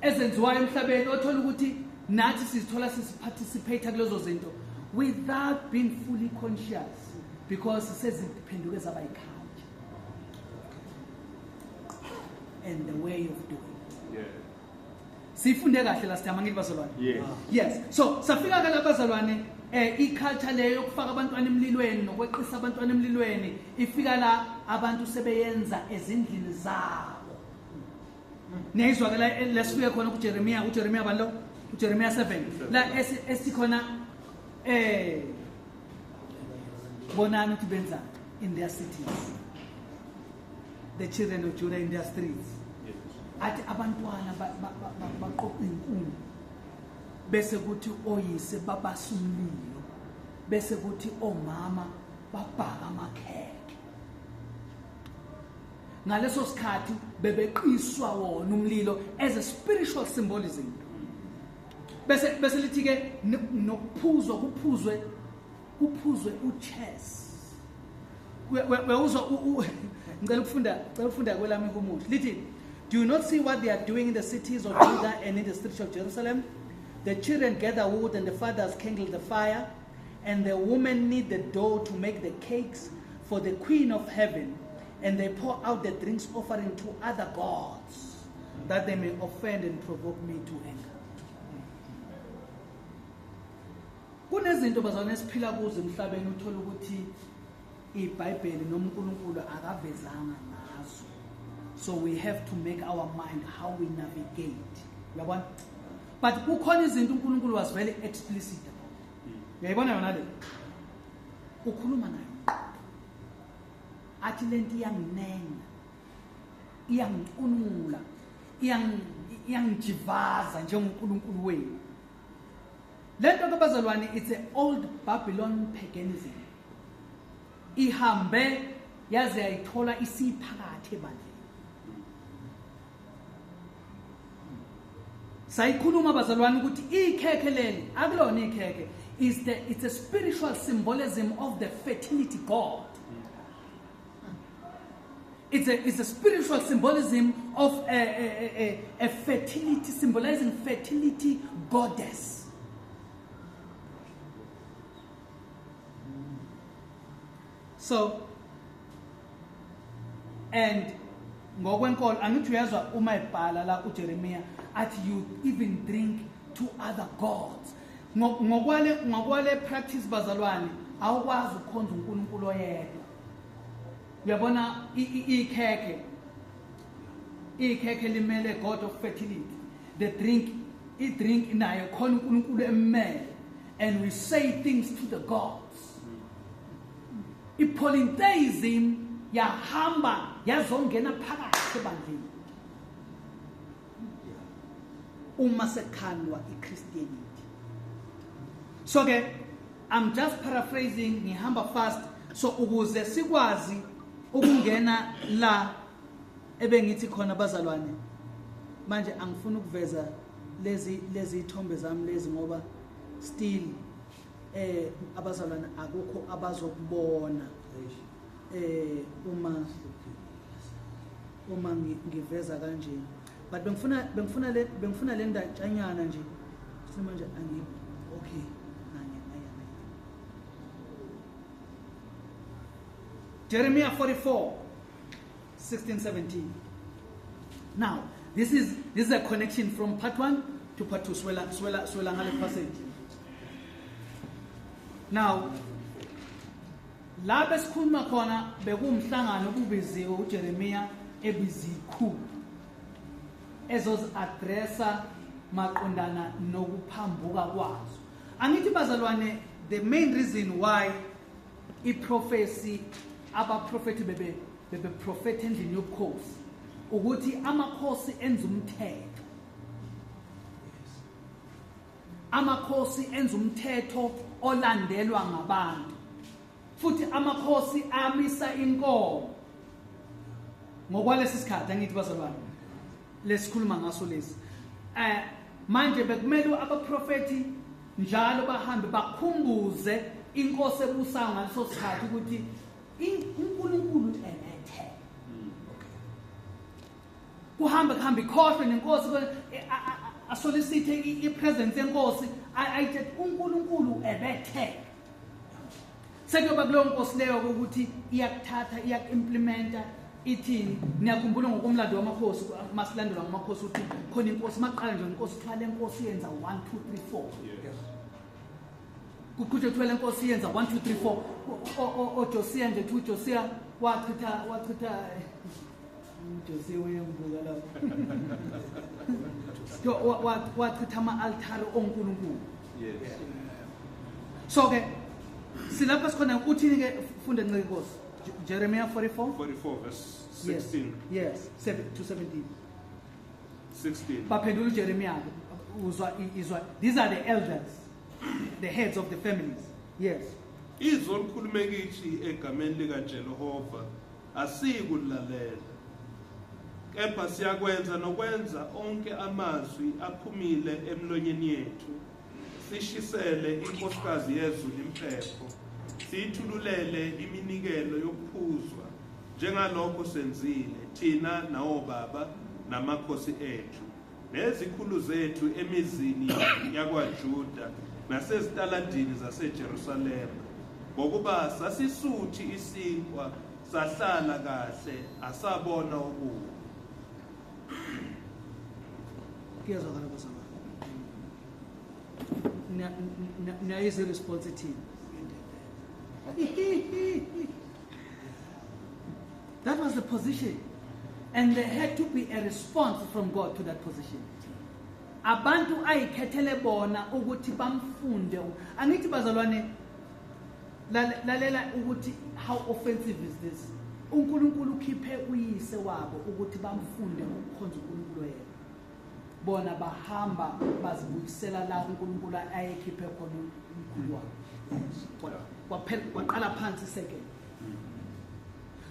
ezenziwayo emhlabeni othola ukuthi nathi sizithola sisi-participate kulezo zinto without being fully conscious, because seziphenduke zaba yi-culture and the way of doing. Sifunde kahle last time, angithi bazalwane? Yes. Yes. So safika ke labazalwane, i-culture leyo yokufaka abantwana emlilweni nokweqisa abantwana emlilweni ifika la abantu sebeyenza ezindlini zabo. Niyizwa ke la lesifike khona kuJeremiah, uJeremiah bani lo? uJeremiah 7. La esikhona bonani ukuthi benzani in their cities. The children of Judah in their streets. Athi abantwana baqoqa inkuni, bese kuthi oyise babasa umlilo, bese kuthi omama babhaka amakhekhe. Ngaleso sikhathi bebeqiswa wona umlilo as a spiritual symbolism. Bese lithi ke nokuphuzwa kuphuzwe uchess. Uyawuzwa, ngicela ukufunda kwelami ihumusho. Lithi, do you not see what they are doing in the cities of Judah and in the streets of Jerusalem? The children gather wood and the fathers kindle the fire, and the women knead the dough to make the cakes for the queen of heaven, and they pour out the drinks offering to other gods, that they may offend and provoke me to anger. Kunezinto bazalwane esiphila kuzo emhlabeni uthola ukuthi iBhayibheli noma uNkulunkulu akavezanga ngazo. So we have to make our mind how we navigate. Uyabona? But kukhona izinto uNkulunkulu was very explicit about. Uyayibona yona le? Ukhuluma nayo. Athi lento iyanginenga, iyangicunula, iyangijivaza njengoNkulunkulu wenu. Lento ke bazalwane, it's an old Babylon paganism. Ihambe yaze yayithola isiphakathi ebandleni. Sayikhuluma bazalwane ukuthi ikhekhe leli akulona ikhekhe, it's a spiritual symbolism of the fertility god. It's a spiritual symbolism of a fertility, symbolizing fertility goddess. So, and ngokwenkolo angithi uyezwa uma ebhala la uJeremiah athi you even drink to other gods. Ngokwale practice bazalwane awukwazi ukukhonza uNkulunkulu oyedwa. Uyabona ikhekhe limele god of fertility. The drink, i-drink nayo khona uNkulunkulu emmele, and we say things to the gods. I-polytheism yahamba yazongena phakathi ebandleni uma sekhandwa i-Christianity. So ke I'm just paraphrasing, ngihamba fast so ukuze sikwazi ukungena la ebengithi khona bazalwane. Manje angifuni ukuveza lezi ithombe zami lezi ngoba still abazalwane akukho abazokubona uma ngiveza kanje. But bengifuna le ndatshanyana nje manje okay nanye. Jeremiah 44 16 17. Now this is a connection from part 1 to part 2. Swela ngale passage. Now la besikhuluma khona bekumhlangano kubiziwe uJeremiah ebizikhulu ezozi-addressa maqondana nokuphambuka kwazo. Angithi bazalwane, the main reason why i-prophecy abaprofethi bebeprofetha endlini yobukhosi ukuthi amakhosi enza umthetho. Amakhosi enza umthetho olandelwa ngabantu. Futhi amakhosi amisa inkolo ngokwalesi sikhathi, angithi bazalwane lesikhuluma ngaso lesi. Manje bekumele abaprofeti njalo bahambe bakhumbuze inkosi ebusayo ngaleso sikhathi ukuthi uNkulunkulu ebethe. Kuhambe kuhambe ikhohlwe nenkosi, asolicite i-presence yenkosi, ayithe uNkulunkulu ebethe. Sekuyoba kuleyo nkosi leyo ukuthi iyakuthatha, iyaku-implementa, ithini. Niyakhumbula ngokomlando wamakhosi, masilandelwa ngamakhosi ukuthi khona inkosi maqala nje inkosi kuthiwa le nkosi yenza 1 2 3 4. Kuqhutshwe kuthiwa le nkosi yenza 1 2 3 4. OJosiya nje kuthiwa uJosiya wachitha uJosiya uyembuka lapho. Wachitha ama-altare oNkulunkulu. So ke silapha sikhona uthini ke, funda nceke inkosi. Jeremiah 44 44 verse 16. Yes, 7 to 17. 16. Baphendula uJeremiah uzwa izwa, these are the elders, the heads of the families. Yes. Izwi olukhulume kithi egameni likaJehova asikulalela, kepha siyakwenza nokwenza onke amazwi aphumile emlonyeni yethu, sishisele inkosikazi yezulu impepho, siyithululele iminikelo yokuphuzwa njengalokho senzile thina nawobaba namakhosi ethu nezikhulu zethu emizini yakwaJuda nasezitaladini zaseJerusalema, ngokuba sasisuthi isinkwa sahlala kahle asabona okubi. Kuyezwakala bazalwane. Niyayizwa i-response ithini? That was the position, and there had to be a response from God to that position. Abantu ayikhethele bona ukuthi bamfunde. Angithi bazalwane, lalela ukuthi how offensive is this. uNkulunkulu ukhiphe uyise wabo ukuthi bamfunde ukukhonza uNkulunkulu yena. Bona bahamba bazibuyisela la uNkulunkulu ayekhiphe khona umkhulu wabo. Kwaqala phansi second.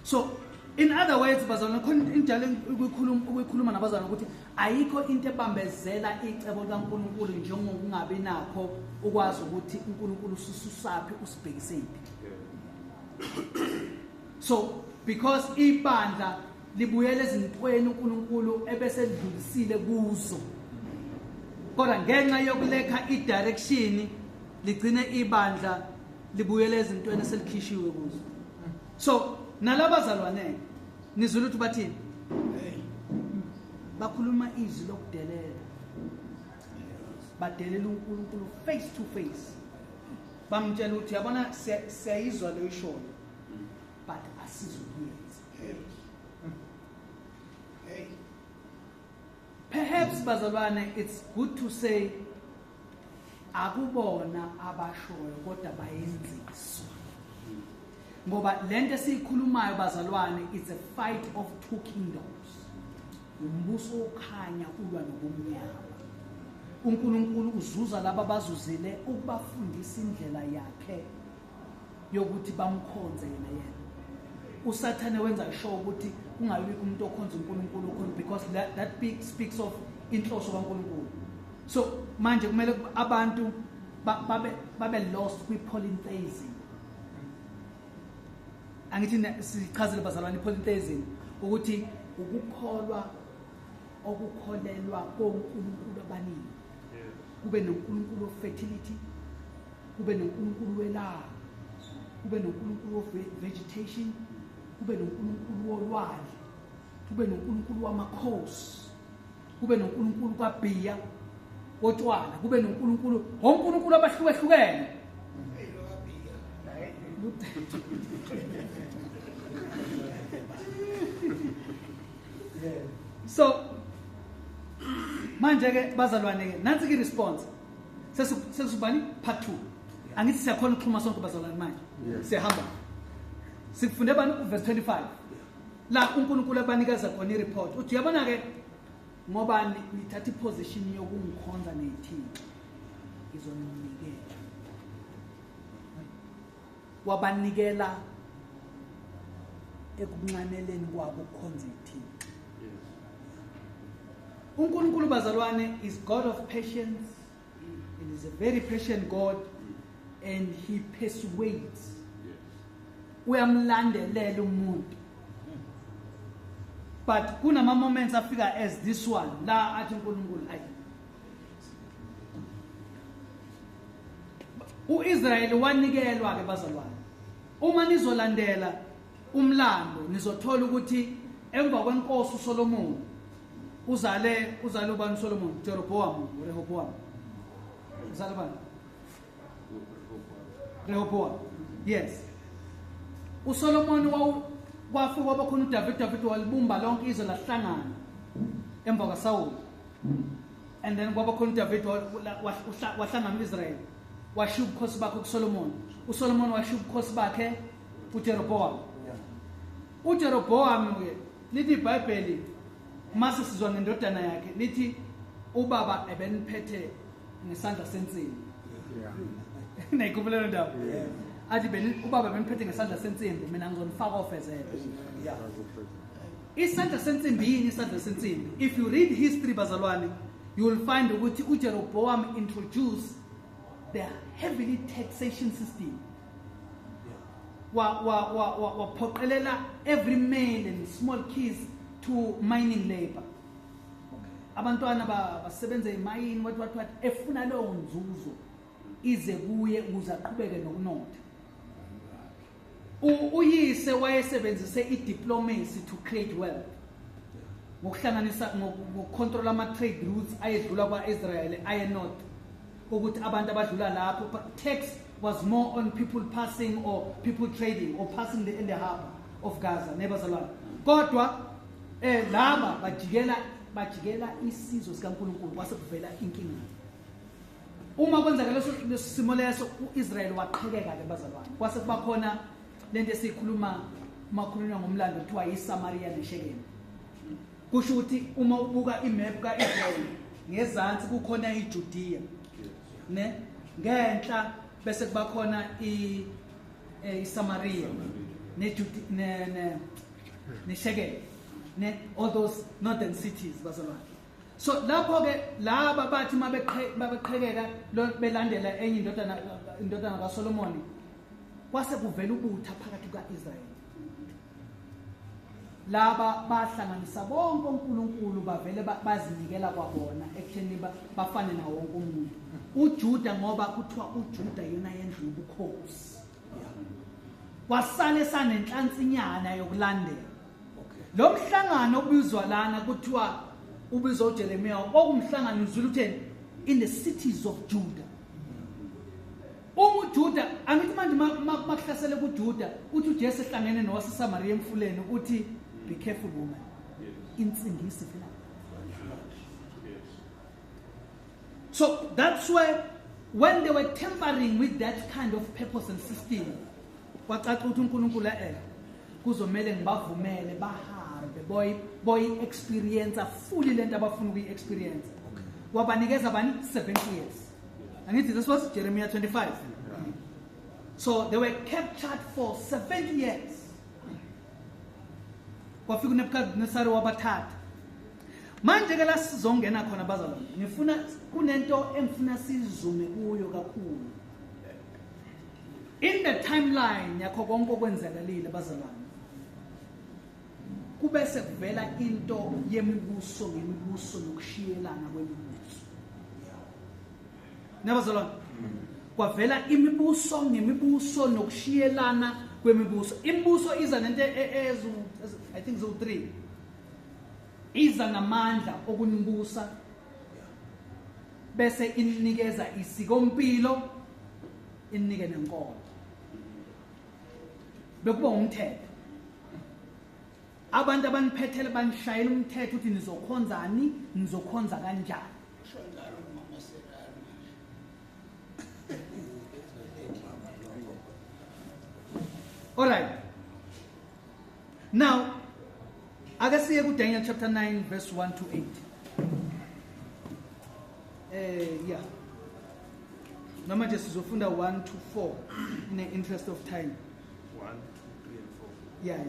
So in other words bazalwane, khona injalo ukuyikhuluma nabazalwane ukuthi ayikho into ebambezela icebo likaNkulunkulu njengokungabi nakho ukwazi ukuthi uNkulunkulu usususaphi usibhekisephi. So because ibandla libuyele ezintweni uNkulunkulu ebesedlulisile kuzo, kodwa ngenxa yokulekha i-direction ligcine ibandla libuyele ezintweni eselikhishiwe kuzo. So nalabazalwane nizwile ukuthi bathini? Bakhuluma izwi lokudelela, badelela uNkulunkulu face to face. Bamtshela ukuthi yabona siyayizwa leyo ishoyo, but asizukuyenza. Perhaps bazalwane, it's good to say akubona abashoyo kodwa bayenziswa, ngoba lento esiyikhulumayo bazalwane, it's a fight of two kingdoms. Umbuso okhanya ulwa nobumnyama. uNkulunkulu uzuza laba bazuzile ukubafundisa indlela yakhe yokuthi bamkhonze yena yena. uSathane wenza sure ukuthi kungabikho umuntu okhonza uNkulunkulu okhona, because that big speaks of inhloso kaNkulunkulu. So manje kumele abantu babe lost kwi-polytheism. Angithi sichazele bazalwane i-polytheism ukuthi ukukholwa okukholelwa koNkulunkulu abaningi. Kube noNkulunkulu of fertility, kube noNkulunkulu welanga, kube noNkulunkulu of vegetation, kube noNkulunkulu wolwandle, kube noNkulunkulu wamakhosi, kube noNkulunkulu kaBhiya wotshwala, kube noNkulunkulu, oNkulunkulu abahlukahlukene. So manje ke bazalwane ke nansi ke response. Sesubani part 2. Angithi siyakhona ukuxhuma sonke bazalwane manje. Siyahamba. Sifunde bani uverse 25. La uNkulunkulu abanikeza khona ireport. Uthi uyabona ke ngoba nithatha iposition yokungikhonza nethixo, ngizoninikela. Wabanikela ekunxaneleni kwabo ukukhonza ithixo. UNkulunkulu bazalwane is God of patience, and is a very patient God, and he persuades. Uyamlandelela umuntu. But kunama moments afika as this one la athi uNkulunkulu ayi. uIsrael wanikelwa ke bazalwane. Uma nizolandela umlando nizothola ukuthi emva kwenkosi uSolomon uzale ubani uSolomon? Jeroboam, Rehoboam. Uzale bani? Rehoboam. Yes. uSolomon kwafika kwaba khona uDavid, David walibumba lonke izwe lahlangana emva kaSaul. And then kwaba khona uDavid wahlangana uIsrael. Washiya ubukhosi bakhe kuSolomon. uSolomon washiya ubukhosi bakhe kuJeroboam. uJeroboam ke lithi iBhayibheli mase sizwa ngendodana yakhe lithi ubaba ebeniphethe ngesandla sensimbi. Nayikhumbula ndaba. Athi ubaba beniphethe ngesandla sensimbi, mina ngizonifaka ofezela. Isandla sensimbi yini isandla sensimbi? If you read history bazalwane, you will find ukuthi uJeroboam introduced the heavily taxation system. Waphoqelela every male and small kids to mining labor. Abantwana basebenza emayini, what efuna leyo nzuzo ize kuye ukuze aqhubeke nokunotha. Uyise wayesebenzise idiplomacy to create wealth. Ngokuhlanganisa ngokucontrol ama trade routes ayedlula kwaIsrael aye north, ukuthi abantu abadlula lapho, but tax was more on people passing or people trading or passing in the harbor of Gaza, nebazalwane. Kodwa laba bajikela isizwe sikaNkulunkulu, kwase kuvela inkinga. Uma kwenzeka leso simo leso, uIsrael waqhekeka ke bazalwane. Kwase kuba khona lento esikhuluma makhulunywa ngomlando kuthiwa yiSamaria neShekemi. Kusho ukuthi uma ubuka imap kaIsrael ngezansi kukhona iJudea, ne ngenhla bese kuba khona iSamaria ne neShekemi, ne all those northern cities bazalwane. So lapho ke laba bathi mabeqhekeka belandela enye indodana kaSolomon, kwase kuvela ubutha phakathi kukaIsrael. Laba bahlanganisa bonke uNkulunkulu, bavele bazinikela kwabona ekutheni bafane nawo wonke umuntu. uJuda, ngoba kuthiwa uJuda yena yendlu yobukhosi, wasale sanenhlansinyana yokulandela. Lo mhlangano obizwa lana kuthiwa ubizwa uJeremiya, okumhlangano uzulu utheni in the cities of Judah. Uma uJuda angithi manje makuhlasele kuJuda, uthi uJesu ehlangene nowaseSamaria emfuleni uthi be careful woman, insindisi vela. So that's where when they were tampering with that kind of purpose and system, kwacaca ukuthi uNkulunkulu kuzomele ngibavumele bahambe boy experience fully lento abafuna ukuyi experience. Wabanikeza bani 70 years. And this was Jeremiah 25. So they were captured for 70 years. Kwafika uNebukadnezar wabathatha. Manje ke la sizongena khona bazalwane, ngifuna kunento engifuna sizume kuyo kakhulu. In the timeline yakho konke okwenzakalile bazalwane, kubese kuvela into yemibuso ngemibuso nokushiyelana kwemibuso. Nabazalwane, kwavela imibuso ngemibuso nokushiyelana kwemibuso. Imibuso iza nento ezu I think zo 3. Iza namandla okunibusa bese ininikeza isikompilo, inike nenkolo. Bekuba umthetho. Abantu abaniphethele banishayela umthetho ukuthi nizokhonzani, nizokhonza kanjani. All right. Now, ake siye ku Daniel chapter 9 verse 1 to 8. Yeah. Noma nje sizofunda 1 to 4 in the interest of time. 1, 2, 3 and 4. Yeah.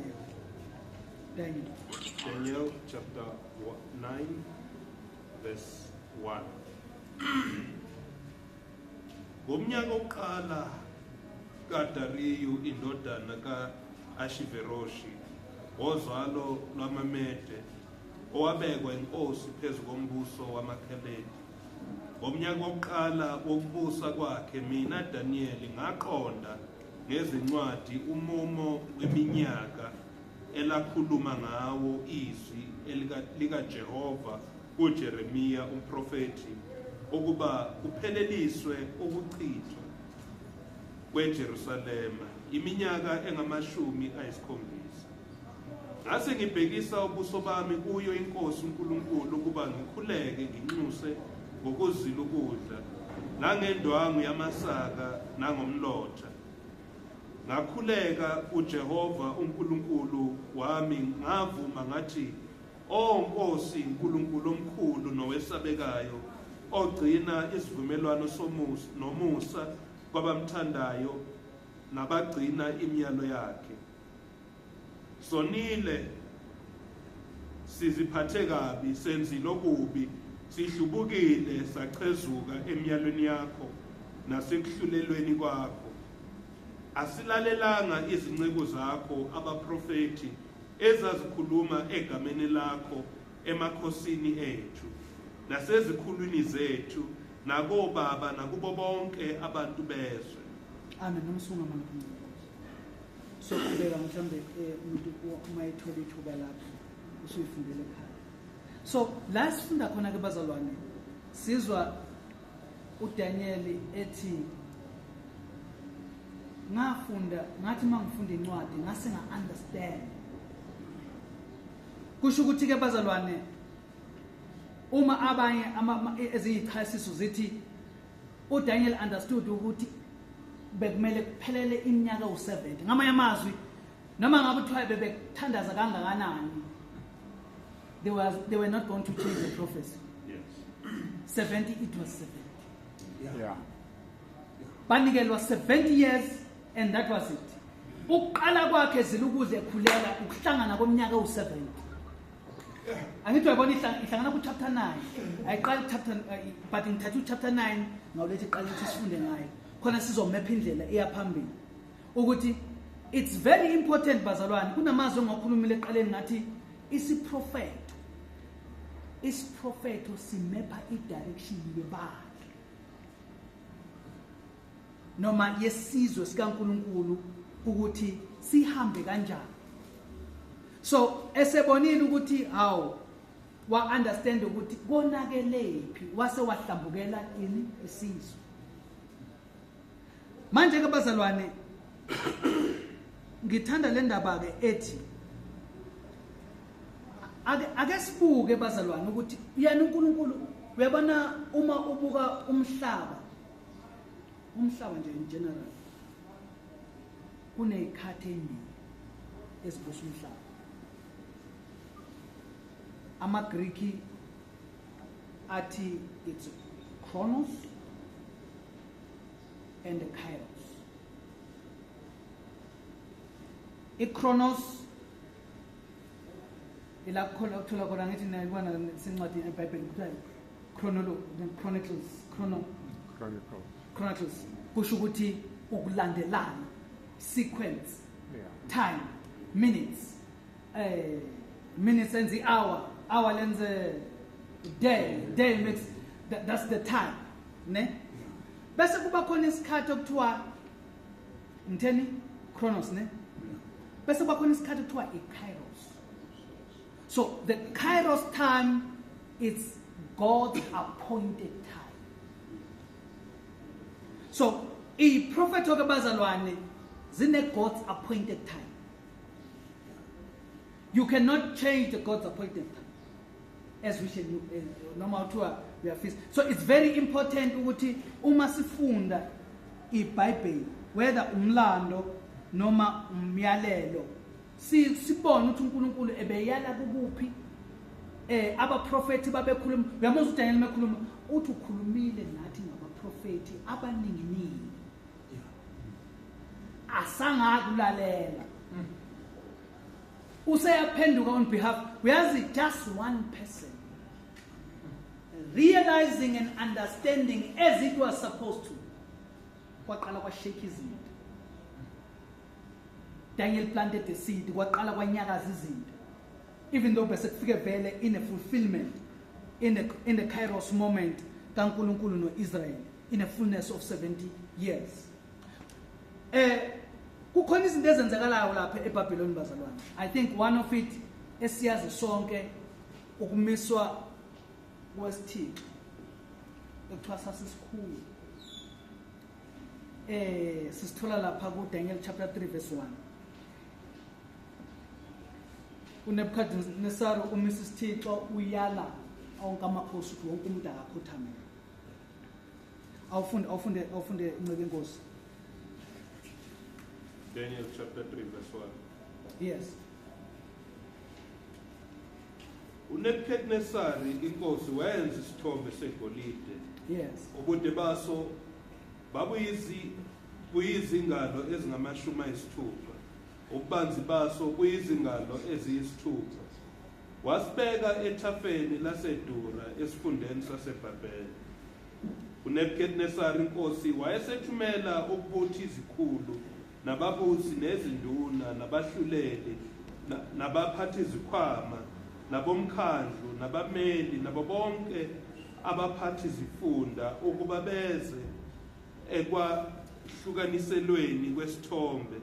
Daniel. Daniel chapter 9 verse 1. Ngomnyaka wokuqala kaDariyu indodana kaAshiveroshi wozalo lwamaMede owabekwa inkosi phezu kombuso wamaKhaledi, ngomnyaka wokuqala wokubusa kwakhe mina Daniel ngaqonda ngezincwadi umumo weminyaka elakhuluma ngawo izwi likaJehova kuJeremiya umprofeti ukuba kupheleliswe ukuchithwa kweJerusalema iminyaka engamashumi 7. Ngase ngibhekisa ubuso bami kuyo inkosi uNkulunkulu ukuba ngikhuleke nginxuse ngokuzila ukudla nangendwangu yamasaka nangomlotha. Ngakhuleka kuJehova uNkulunkulu wami, ngavuma ngathi, O Nkosi uNkulunkulu omkhulu nowesabekayo, ogcina isivumelwano somusa nomusa kwabamthandayo nabagcina imiyalo yakhe. Sonile, siziphathe kabi, senzile okubi, sihlubukile, sachezuka emiyalweni yakho nasekuhlulelweni kwakho. Asilalelanga izinceku zakho abaprofeti ezazikhuluma egameni lakho emakhosini ethu nasezikhulwini zethu nakobaba nakubo bonke abantu bezwe. Amen. Noma usungama lapho. So qhubeka mhlambe umuntu uma ethola ithuba lapho usuyifundele ekhaya. So la sifunda khona ke bazalwane, sizwa uDaniel ethi ngafunda, ngathi mangifunda incwadi ngase nga-understand. Kusho ukuthi ke bazalwane, uma abanye eziyichasiso zithi uDaniel understood ukuthi bekumele kuphelele iminyaka u70. Ngamanye amazwi, noma ngabe kuthiwa bebethandaza kangakanani, they were not going to change the prophecy. 70, it was 70. Banikelwa 70 years and that was it. Ukuqala kwakhe zila ukuze ekhuleka ukuhlangana komnyaka u70. Angithi uyabona ihlangana ku chapter 9. Ayiqali ku chapter, but ngithatha u chapter 9 ngawuletha iqala ukuthi sifunde ngayo. Khona sizomepha indlela eya phambili. Ukuthi it's very important bazalwane, kunamazwi engiwakhulumile eqaleni ngathi isiprofetho simepha i-direction yebandla noma yesizwe sikaNkuluNkulu ukuthi sihambe kanjani. So esebonile ukuthi hawu, wa understand ukuthi konakelephi, wase wahlambukela ini isizwe. Manje ke bazalwane, ngithanda le ndaba ke ethi ake sibuke bazalwane ukuthi yena uNkulunkulu, uyabona uma ubuka umhlaba nje in general, kunezikhathi ezimbili ezibusa umhlaba. AmaGreek athi it's Chronos and the Kairos. IChronos ila khona ukuthola khona, ngithi nayibona sencwadi eBhayibheli kuthiwa chronolo chronicles, chrono Chronicles. Chronicles kusho ukuthi ukulandelana, sequence, time, minutes, minutes enze hour, hour lenze day, day makes that's the time, ne? Bese kuba khona isikhathi okuthiwa ngitheni, Chronos, ne? Bese kuba khona isikhathi okuthiwa i-Kairos. So the Kairos time is God's appointed time. So iprofetho ke bazalwane zine God's appointed time. You cannot change the God's appointed time, as we shall noma kuthiwa uyafisa. So it's very important ukuthi uma sifunda iBhayibheli, whether umlando noma umyalelo, sibone ukuthi uNkulunkulu ebeyala kukuphi, abaprofeti babekhuluma. Uyamuzwa uDaniel mekhuluma uthi ukhulumile nathi. abaprofeti abaninginingi asangakulalela. Useyaphenduka on behalf, uyazi, just one person realizing and understanding as it was supposed to, kwaqala kwashake izinto. Daniel planted the seed, kwaqala kwanyakaza izinto, even though bese kufike vele in a fulfillment in the Kairos moment kaNkulunkulu noIsrael in a fullness of 70 years. Kukhona izinto ezenzekalayo lapha eBabylon, bazalwane. I think one of it esiyazi sonke ukumiswa kwesithixo ekuthiwa sasisikhulu. Sisithola lapha ku Daniel chapter 3 verse 1. uNebuchadnezzar umisa isithixo, uyala onke amakhosi ukuthi wonke umuntu akakhothamele. Awufunde, awufunde, awufunde, nceke inkosi. Daniel chapter 3 verse 1. Yes. uNebuchadnezzar inkosi wayenza isithombe segolide. Ubude baso babuyizi buyizingalo ezingama-60, ububanzi baso buyizingalo eziyisithupha. Wasibeka ethafeni laseDura esifundeni saseBhabhele. uNebuchadnezzar inkosi wayesethumela ukubutha izikhulu nababusi nezinduna nabahluleli nabaphathi izikhwama nabomkhandlu nabameli nabo bonke abaphathi zifunda ukuba beze ekwahlukaniselweni kwesithombe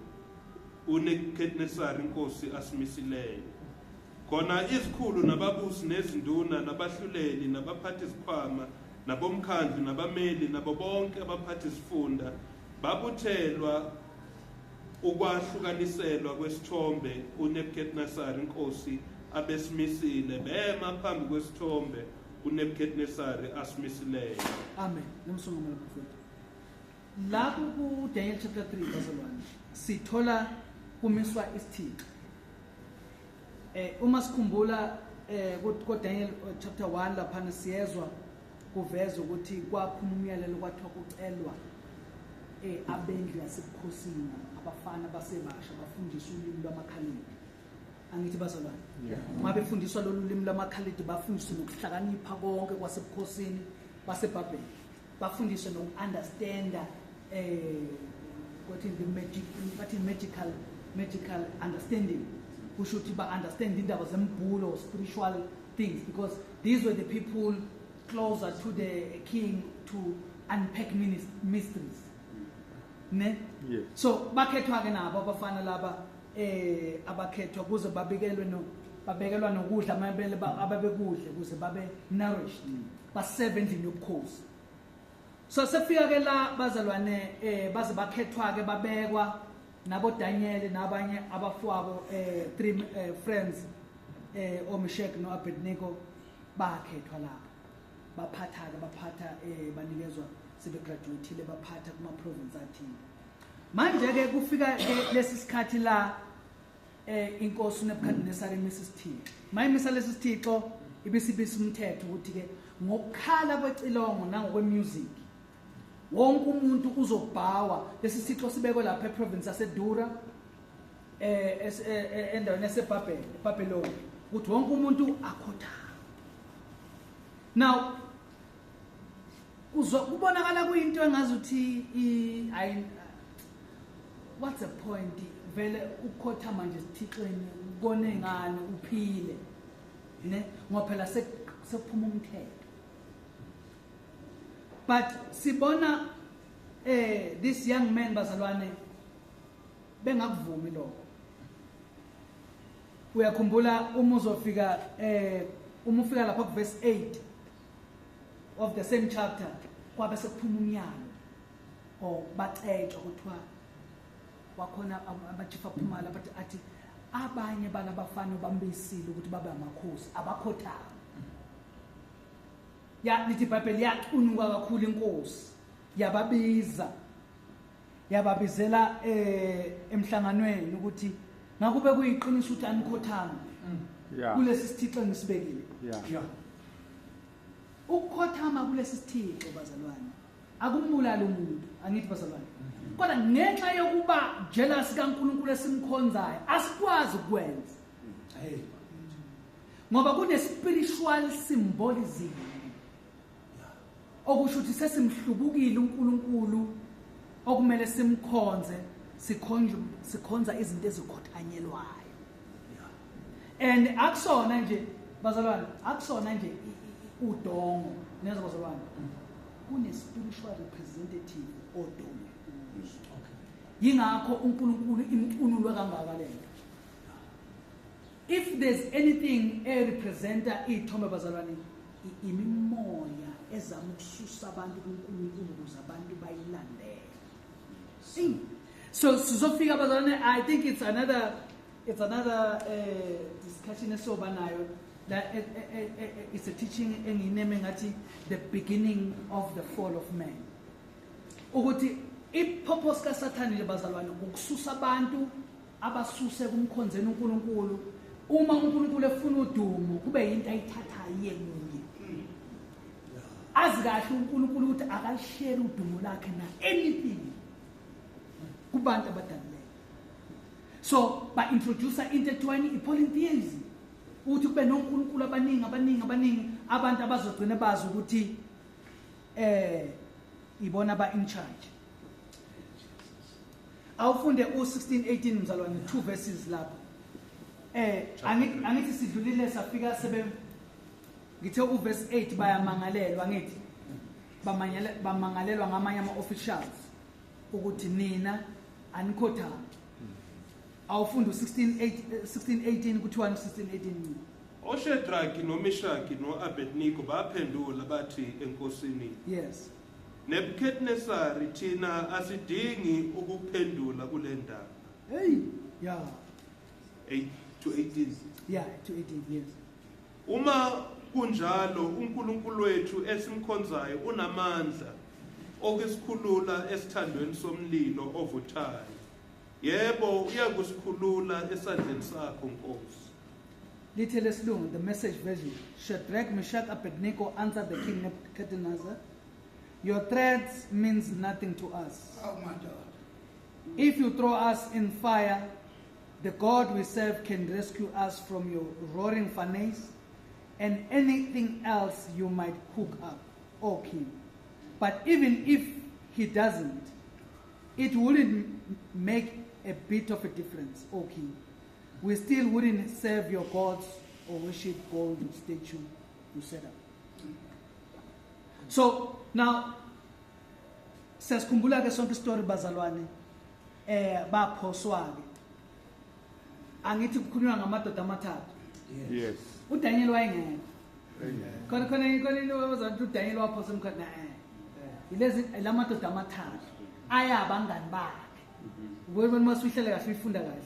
uNebuchadnezzar inkosi asimisileyo. Khona izikhulu nababusi nezinduna nabahluleli nabaphathi izikhwama nabomkhandlu nabameli nabo bonke abaphathi zifunda babuthelwa ukwahlukaniselwa kwesithombe uNebuchadnezzar inkosi abesimisile, bema phambi kwesithombe uNebuchadnezzar asimisileyo. Amen. Nomsungumela mfowethu. Lapho ku Daniel chapter 3, bazalwane, sithola kumiswa isithixo. Uma sikhumbula ku Daniel chapter 1 lapha siyezwa kuveza ukuthi kwaphuma umyalelo, kwathiwa kucelwa abendlu yasebukhosini, abafana basebasha, bafundiswe ulimi lwamaKhalidi. Angithi bazalwane? Yeah. Uma befundiswa lolu limi lwamaKhalidi, bafundiswe nokuhlakanipha konke kwasebukhosini baseBhabheli, bafundiswe noku-understanda what in the magic, what in magical understanding, kusho ukuthi ba-understand indaba zembhulo, spiritual things, because these were the people closer to the king to unpack mysteries, ne? Yes. So bakhethwa ke nabo abafana laba, abakhethwa kuze babikelwe no babekelwa nokudla amabele ababekudle kuze babe nourished, baseve endlini yobukhosi. So sefika ke la bazalwane, baze bakhethwa ke, babekwa nabo Daniel nabanye abafowabo, three friends, oMeshach noAbednego, bakhethwa lapha, baphatha ke, baphatha, banikezwa sebe graduateile, baphatha kuma province athile. Manje ke kufika ke lesi sikhathi la inkosi uNebuchadnezzar imisa isithixo. Mayimisa lesi sithixo, ibisibisa umthetho ukuthi ke ngokukhala kwecilongo nangokwe music wonke umuntu uzobhawa. Lesi sithixo sibekwe lapha eprovince yaseDura, endaweni yaseBhabhele, Babylon, ukuthi wonke umuntu akhothame. Now kuzo kubonakala kuyinto engazuthi what's the point vele ukukhothama nje esithixweni, ubone ngani uphile, ne? Ngoba phela sekuphuma umthetho. But sibona this young man, bazalwane, bengakuvumi lokho. Uyakhumbula uma uzofika uma ufika lapha ku verse 8 of the same chapter, kwabe sekuphuma umyalo or bacetshwa, kuthiwa wakhona abachief aphuma lapha athi abanye balabafana bambisile ukuthi babe amakhosi abakhothama. Ya, lithi iBhayibheli yacunuka kakhulu inkosi, yababiza, yababizela emhlanganweni ukuthi ngakube kuyiqiniso ukuthi anikhothanga kulesi sithixo engisibekile. Ukukhothama kulesi sithixo, bazalwane, Akumbulali umuntu, angithi bazalwane. Kodwa ngenxa yokuba jealous kaNkulunkulu esimkhonzayo, asikwazi ukwenza. Hey. Ngoba kune spiritual symbolism. Okusho ukuthi sesimhlubukile uNkulunkulu okumele simkhonze, sikhonza izinto ezikhothanyelwayo. And akusona nje bazalwane, akusona nje udongo, niyazwa bazalwane. Kune spiritual representative odongo. Okay. Yingakho uNkulunkulu imcunulwe kangaka lento. If there's anything e representa ithombe bazalwane, imimoya ezama ukususa abantu kuNkulunkulu ukuze abantu bayilandele. See? So sizofika bazalwane, I think it's another discussion esoba nayo that it's a teaching engiyineme ngathi the beginning of the fall of man. Ukuthi i-purpose kaSathane nje bazalwane ukususa abantu abasuse kumkhonzeni uNkulunkulu. Uma uNkulunkulu efuna udumo kube into ayithatha iye kuye. Azi kahle uNkulunkulu ukuthi akalishare udumo lakhe na anything kubantu abadalileyo. So ba introduce into i-polytheism ukuthi kube noNkulunkulu abaningi abaningi abaningi, abantu abazogcina bazi ukuthi ibona ba in charge. Awufunde u16 18 mzalwane, 2 verses lapho. Angithi sidlulile safika sebe ngithe uverse 8 bayamangalelwa, angithi bamangalelwa ngamanye ama officials ukuthi nina anikhothanga. Awufunda u16 16 18, kuthiwa 16 18. OShedraki noMishaki noAbednego baphendula bathi enkosini, Yes. Nebuchadnezzar, thina asidingi ukuphendula kule ndaba. Hey, yeah. 8 to 18. Yeah, to 18, yes. Uma kunjalo uNkulunkulu wethu esimkhonzayo unamandla okusikhulula esithandweni somlilo ovuthayo. Yebo, uyakusikhulula esandleni sakho Nkosi. Lithe lesilungu, the Message version. Shadrach, Meshach, Abednego answered the king Nebuchadnezzar, your threats means nothing to us. Oh my God. If you throw us in fire, the God we serve can rescue us from your roaring furnace and anything else you might cook up, O king. But even if he doesn't, it wouldn't make a bit of a difference, O king. We still wouldn't serve your gods or worship gold statue you set up. So now, siyasikhumbula ke sonke story bazalwane, baphoswa ke. Angithi kukhulunywa ngamadoda amathathu. Yes. uDaniel wayengekho. Khona khona khona into bazalwane, uDaniel waphosa emkhathi. Ilezi lamadoda amathathu ayabangani bakhe. Wena masuyihlele kahle uyifunda kahle,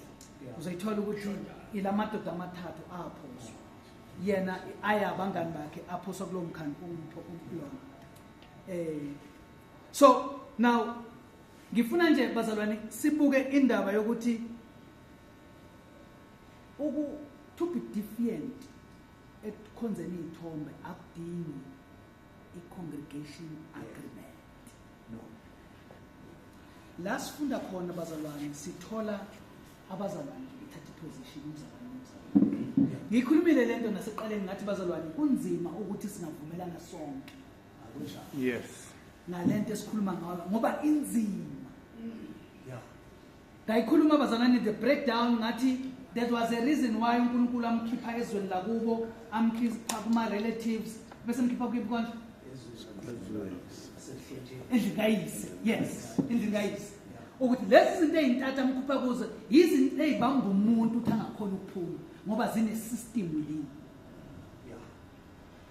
uzoyithola ukuthi ilamadoda amathathu aphoswa. Yena ayabangani bakhe aphoswa kulo mkhandu umlona. So now ngifuna nje bazalwane sibuke indaba yokuthi to be defiant ekukhonzeni iy'thombe akudingi i-congregation agreement. No. La sifunda khona bazalwane sithola abazalwane bethatha position umzalwane nomzalwane. Ngikhulumile lento naseqaleni ngathi bazalwane kunzima ukuthi singavumelana sonke. Akunjalo. Yes. Nalento esikhuluma ngayo ngoba inzima. Yeah. Ngayikhuluma bazalwane the breakdown ngathi there was a reason why uNkulunkulu amkhipha ezweni lakubo, amkhipha kuma relatives, bese mkhipha kuyiphi konje? Endlini kayise. Yes, endlini kayise. Ukuthi lezi zinto ezintathu amkhupha kuzo izinto ezibamba umuntu uthi angakhona ukuphuma ngoba zine system within. Yeah.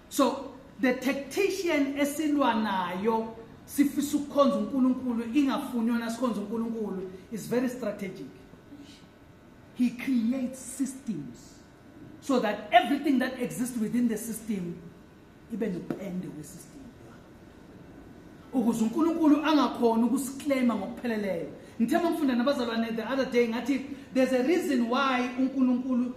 So the tactician esilwa nayo sifisa ukukhonza uNkulunkulu ingafuni yona sikhonza uNkulunkulu is very strategic. He creates systems so that everything that exists within the system ibe nopende wesystem. Ukuze uNkulunkulu angakhona ukusiclaima ngokupheleleyo. Ngithe mangifunda nabazalwane the other day ngathi there's a reason why uNkulunkulu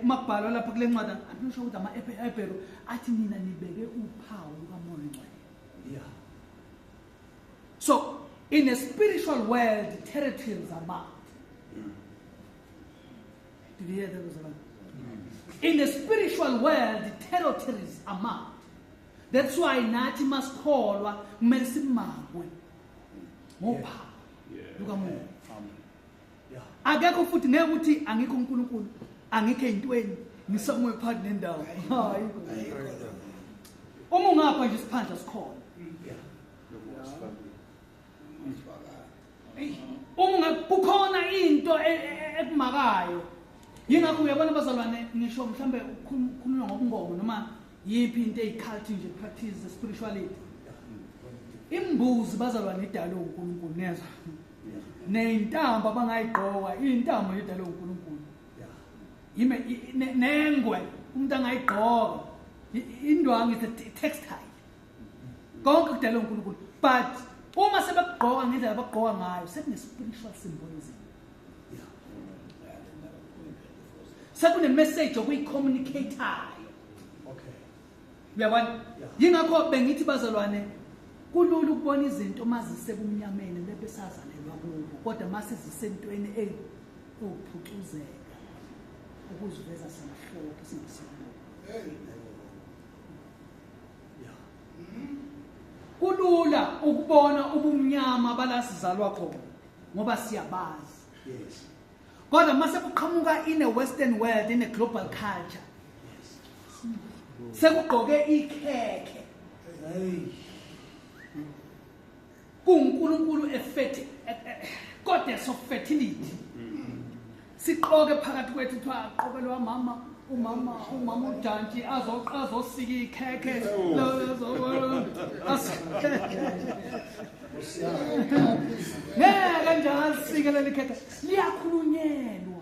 mabhalwa lapha kule ncwadi angisho ukuthi ama-Hebrew athi nina nibeke uphawu lukaMoya oNgcwele. Yeah. So in a spiritual world, territories are marked. Did you hear that? In the spiritual world, territories are marked. That's why nathi masikholwa kumele simakwe ngophawu lukamoya. Akekho futhi ngeke ukuthi angikho uNkulunkulu, angikho eyintweni, ngisomwe phakathi nendawo. Hayi. Uma ungapha nje isiphandla sikhona. Uma kukhona into ekumakayo. Yingakho uyabona bazalwane ngisho mhlambe ukukhulunywa ngobungoma noma yiphi into eyicult nje practice spirituality. Imbuzi bazalwane idalwe uNkulunkulu nezwa. Nezintambo abangayigqoka, intambo idalwe uNkulunkulu. Yime nengwe umuntu angayigqoka. Indwangu is a textile. Konke kudalwe uNkulunkulu. But uma sebekugqoka ngendlela abagqoka ngayo sekune spiritual symbolism. Sekune message okuyicommunicateayo. Okay. Uyabona? Yingakho bengithi bazalwane kulula ukubona izinto mazisebumnyameni lebesazalelwa kubo, kodwa masizisentweni eyuphucuzeka ukuziveza samhlophe singasibona. Kulula ukubona ubumnyama balasizalwa khona ngoba siyabazi. Yes. Kodwa mase kuqhamuka in a western world, in a global culture. Yes. Sekugqoke ikhekhe. Hey. KuNkulunkulu goddess of fertility. Siqoke phakathi kwethu kuthiwa aqokelwa mama, umama ujantshi azosika ikhekhe. Ngeke nje asike leli khekhe. Liyakhulunyelwa.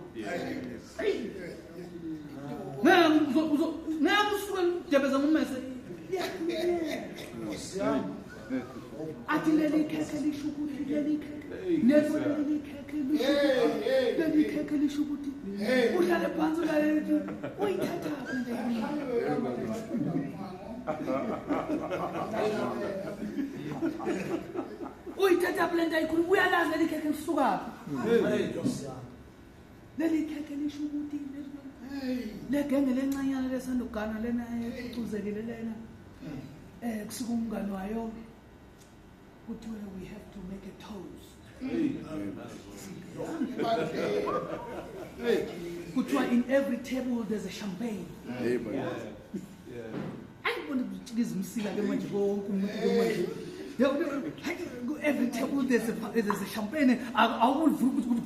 Ngeke usuke udebeza ngomese. Liyakhulunyelwa. Athi leli khekhe lisho ukuthi leli khekhe. Leli khekhe lisho ukuthi leli khekhe lisho ukuthi uhlale phansi ulalele uyithatha le. Uyithatha le nto ayikhuluma uyalazi leli khekhe lisukaphi. Leli khekhe lisho ukuthi le genge lencanyana lesandugana lena ecuzekile lena kusuka umngane wayo kuthiwe we have to make a toast. Kuthiwa in every table there's a champagne. Ayibona ukutshikiza umsila ke manje konke umuntu ke manje. Every table there's a champagne. Awulivula ukuthi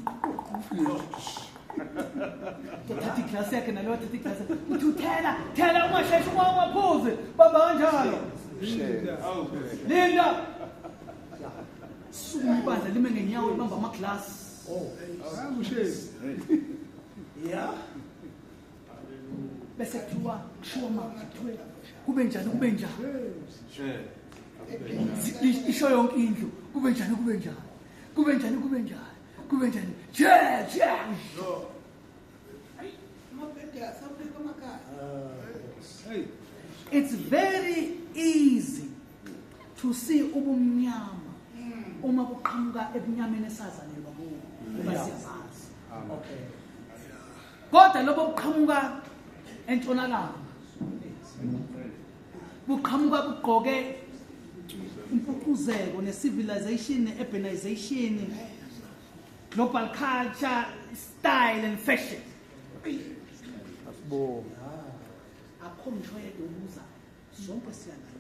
thatha iglasi yakhe nalowo thatha iglasi. Uthi uthela, thela ungasheshi ungaphuzi. Bamba kanjalo. Linda. Sukuma ibandla lime ngenyawo libamba amaglasi. Oh. Yeah. Bese kuthiwa kushiwo kuthiwe kube njani kube njani. Isho yonke indlu kube njani kube njani. Kube njani kube njani. Kube njani. Je je. It's very easy to see ubumnyama uma kuqhamuka ebunyameni esazalelwa kubo ngoba siyabazi. Okay. Kodwa lobo buqhamuka entshonalanga buqhamuka bugqoke impucuzeko ne-civilization, ne-urbanization, global culture, style and fashion. Akho ngisho yedwa obuzayo, sonke siyalalela.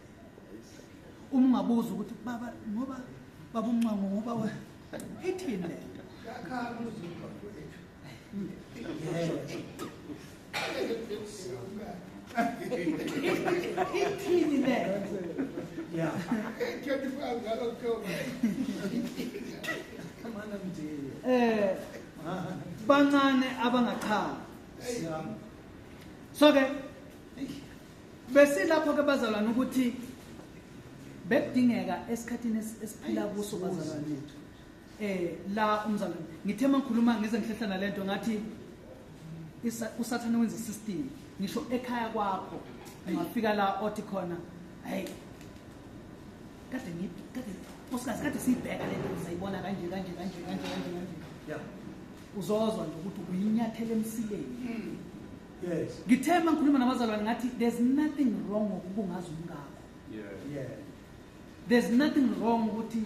Uma ungabuza ukuthi baba ngoba baba umncango ngoba ithini le nto? Ithini le nto? Yeah. Bancane abangachazi. So ke besilapho ke bazalwane ukuthi bekudingeka esikhathini esiphila kuso bazalwane la umzalwane ngithe mangikhuluma ngize ngihlehla nalento ngathi uSathane wenza system ngisho ekhaya kwakho ungafika la othi khona hey kade Nkosikazi kade siyibheka le nto sayibona kanje kanje kanje kanje kanje kanje. Yeah. Uzozwa nje ukuthi uyinyathela emsileni. Yes. Ngithe uma ngikhuluma nabazalwane ngathi there's nothing wrong ngokubungaza umkakho. Yeah. Yeah. There's nothing wrong ukuthi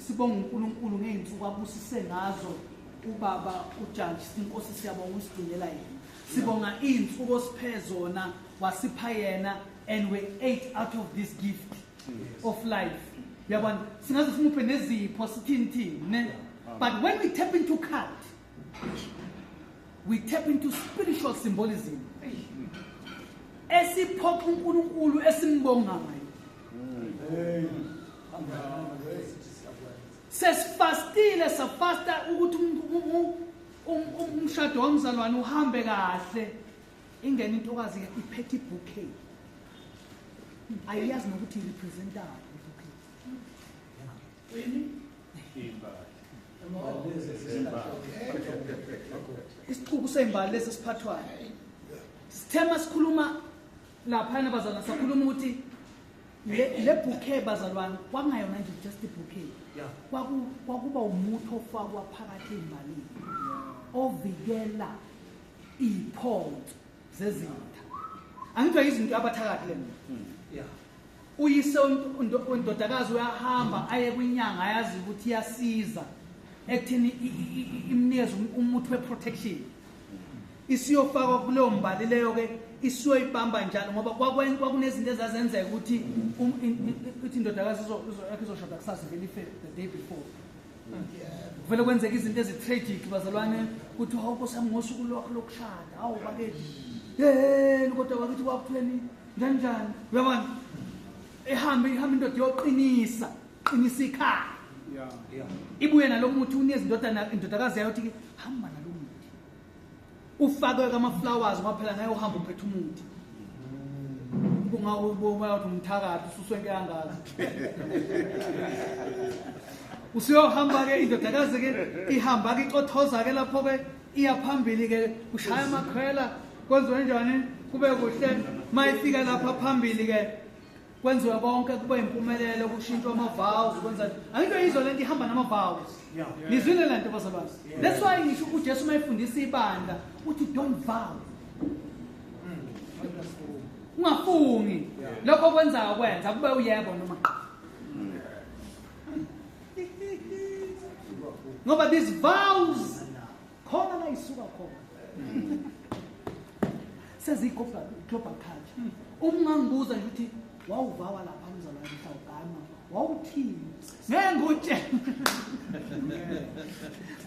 sibonge uNkulunkulu ngey'nsuku abusise ngazo ubaba uJudge inkosi siyabonga usigcinela yena. Sibonga iy'nsuku osiphe zona wasipha yena and we ate out of this gift of life. Uyabona singaze simuphe nezipho sithini thini ne? But when we tap into cult, we tap into spiritual symbolism. Esiphoqa uNkulunkulu esimbongayo. Hey. Sesifastile safasta ukuthi umshado womzalwane uhambe kahle. Ingene intokazi iphethe ibouquet. Ayiyazi nokuthi irepresentani ibouquet. Isixuku sey'mbali lesi esiphathwayo. Sithema sikhuluma laphana bazalwane sakhuluma ukuthi le bouquet bazalwane kwakungayona nje just ibouquet. Yeah. Kwakuba umuthi ofakwa phakathi ey'mbalini ovikela iy'phonso zezitha. Angithiwa izinto abathakathi le nto. Yeah. Uyise undodakazi uyahamba aye kwinyanga ayazi ukuthi iyasiza ekuthini imnikeze umuthi we-protection. Isiyofakwa kuleyo mbali leyo ke isiyoyibamba njalo ngoba kwakunezinto ezazenzeka ukuthi ukuthi indodakazi yakhe izoshada kusasa vele ife the day before. Vele kwenzeka izinto ezi-tragic bazalwane ukuthi hawu Nkosi yami ngosuku lwakho lokushada hawu bakithi yeheni kodwa bakithi kwakuthiweni njani njani uyabona ihambe indoda iyoqinisa qinisa ikhaya. Yeah. Yeah. Ibuye nalo muthi unikeze indodana indodakazi yayo uthi hamba nalo muthi ufake kama-flowers ngoba phela ngeke uhambe uphethe umuthi ungawuthi umthakathi ususwe kangaka. Usiyohamba ke indodakazi ke ihamba ke icothoza ke lapho ke iya phambili ke ushaya amakhwela kwenziwe njani kube kuhle. Mayifika lapha phambili ke kwenziwe konke kube impumelelo kushintshwa ama-vows kwenza angikho yizo lento ihamba nama-vows. Yeah. Nizwile le nto bazalwane. That's why ngisho uJesu mayefundisa ibandla uthi don't vow. Ungafungi. Lokho kwenzayo kwenza kube uyebo noma qha. Ngoba these vows khona la isuka khona. Sezi global culture. Uma ungangibuza nje ukuthi wawuvawa lapha mzalwane mhla ugama wawuthini ngeke ngikutshele.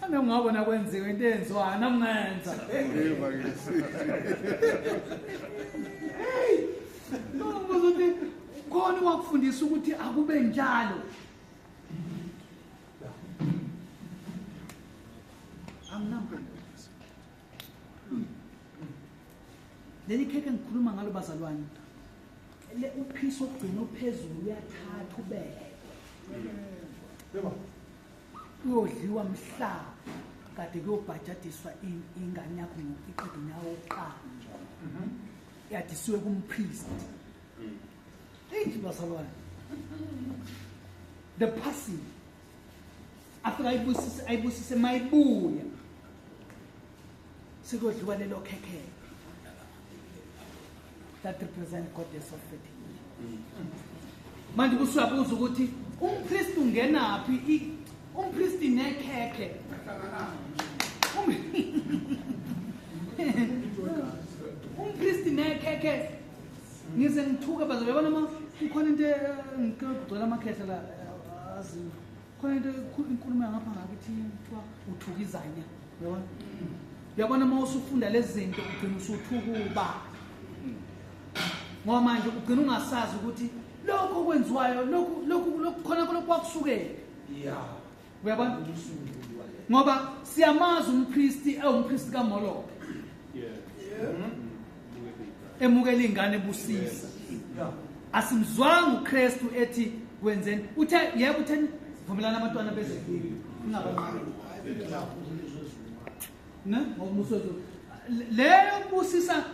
Ame ungabona kwenziwe into eyenziwayo nami ngenza. Hey, ngibuza ukuthi khona wakufundisa ukuthi akube njalo. Anginampendulo. Leli khekhe ngikhuluma ngalo bazalwane le uphisi ogcina ophezulu uyathatha ubekwe. Yebo. Uyodliwa mhla kade kuyobhajadiswa ingane yakho iqeda unyaka wokuqala. Yadisiwe kumpriest. Eish bazalwane. The passing. After ayibusise mayibuya. Sekuyodliwa lelo khekhe. That represent goddess of fertility. Manje kusuyabuza ukuthi umpriest ungenaphi umpriest nekhekhe. Umpriest nekhekhe ngize ngithuke bazobe yabona ma kukhona into ngigcwele amakhehla la azi khona into inkulumo ngapha ngakithi kuthiwa uthuka izanya uyabona. Uyabona uma usufunda lezi zinto ugcina usuthuka uba. Ngoba manje ugcina ungasazi ukuthi lokho okwenziwayo lokhu khona lokhu kwakusukela. Yeah. Uyabona? Ngoba siyamazi umpristi ewumpristi kaMoloch. Yeah. Emukela ingane ebusisa. Yeah. Asimzwanga uKristu ethi wenzeni. Uthe yebo utheni vumelana abantwana bezekile. Ingabanqabeli. Ne? Ngoba leyo kubusisa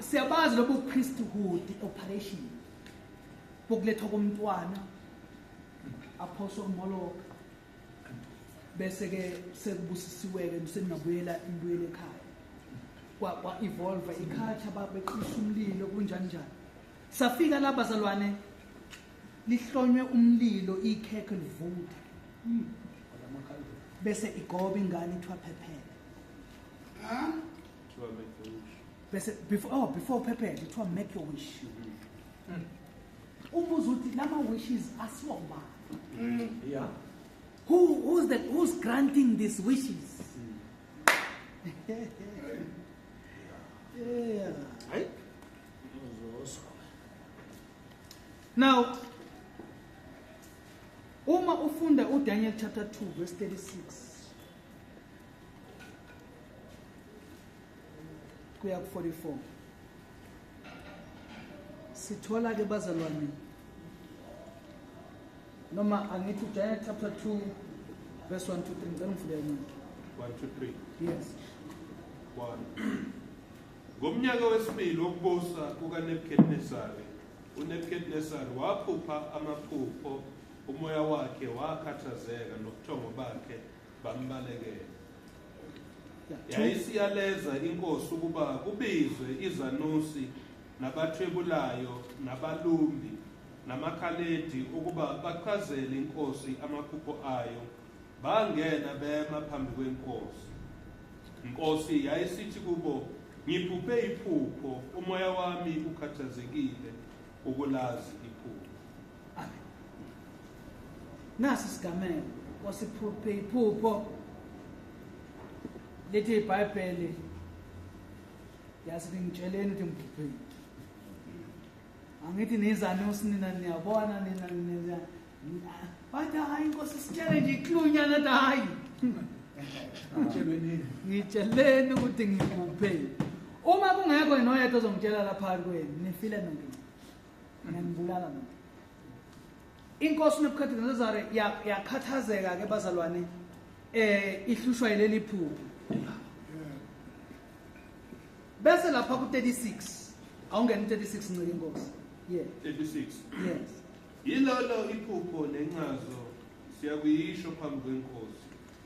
siyabazi lobu priesthood operation bokulethwa komntwana Aphoswa kumoloka. Bese ke sekubusisiweke seningabuyela nibuyele ekhaya. Kwa evolve iculture babeqisha umlilo kunjani njani. Safika la bazalwane lihlonywe umlilo ikhekhe livuthe. Bese igoba ingane ithiwa phephele. Kuthiwa make a wish. Bese before phephele ithiwa make your wish. Umbuzo uthi lama wishes asiwa ubani? Yeah. Who's granting these wishes? Yeah. Hayi. Now, uma ufunda uDaniel chapter 2 verse 36 kuya ku 44, sithola ke bazalwane, noma angithi uDaniel chapter 2 verse 1 to 3, ngicela ngifundele mina. 1 to 3. Yes. 1. Ngomnyaka wesibili wokubusa kukaNebukadnezari, uNebukadnezari waphupha amaphupho, umoya wakhe wakhathazeka nobuthongo bakhe bambalekela. Yayisiyaleza inkosi ukuba kubizwe izanusi nabathwebulayo nabalumbi namakhaledi ukuba bachazele inkosi amaphupho ayo. Bangena bema phambi kwenkosi. Inkosi yayisithi kubo, ngiphuphe iphupho, umoya wami ukhathazekile ukulazi iphupho. Amen. Nasi isigameko, wasiphuphe iphupho lithi iBhayibheli, yazi ngitsheleni ukuthi ngiphupheni. Angithi nizanusi nina niyabona nina bathi hayi inkosi sitshele nje iklunyana, athi hayi ngitsheleni ukuthi ngiphupheni. Uma kungekho noyedwa ozongitshela lapha kwenu, nifile nonke, ngiyanibulala nonke. Inkosi uNebukadnezari yakhathazeka ke bazalwane, ihlushwa yileli phupho. Bese lapha ku 36, awungena 36 ncike inkosi. Yeah. 36. Yes. Yilolo iphupho nencazo siyakuyisho phambi kwenkosi.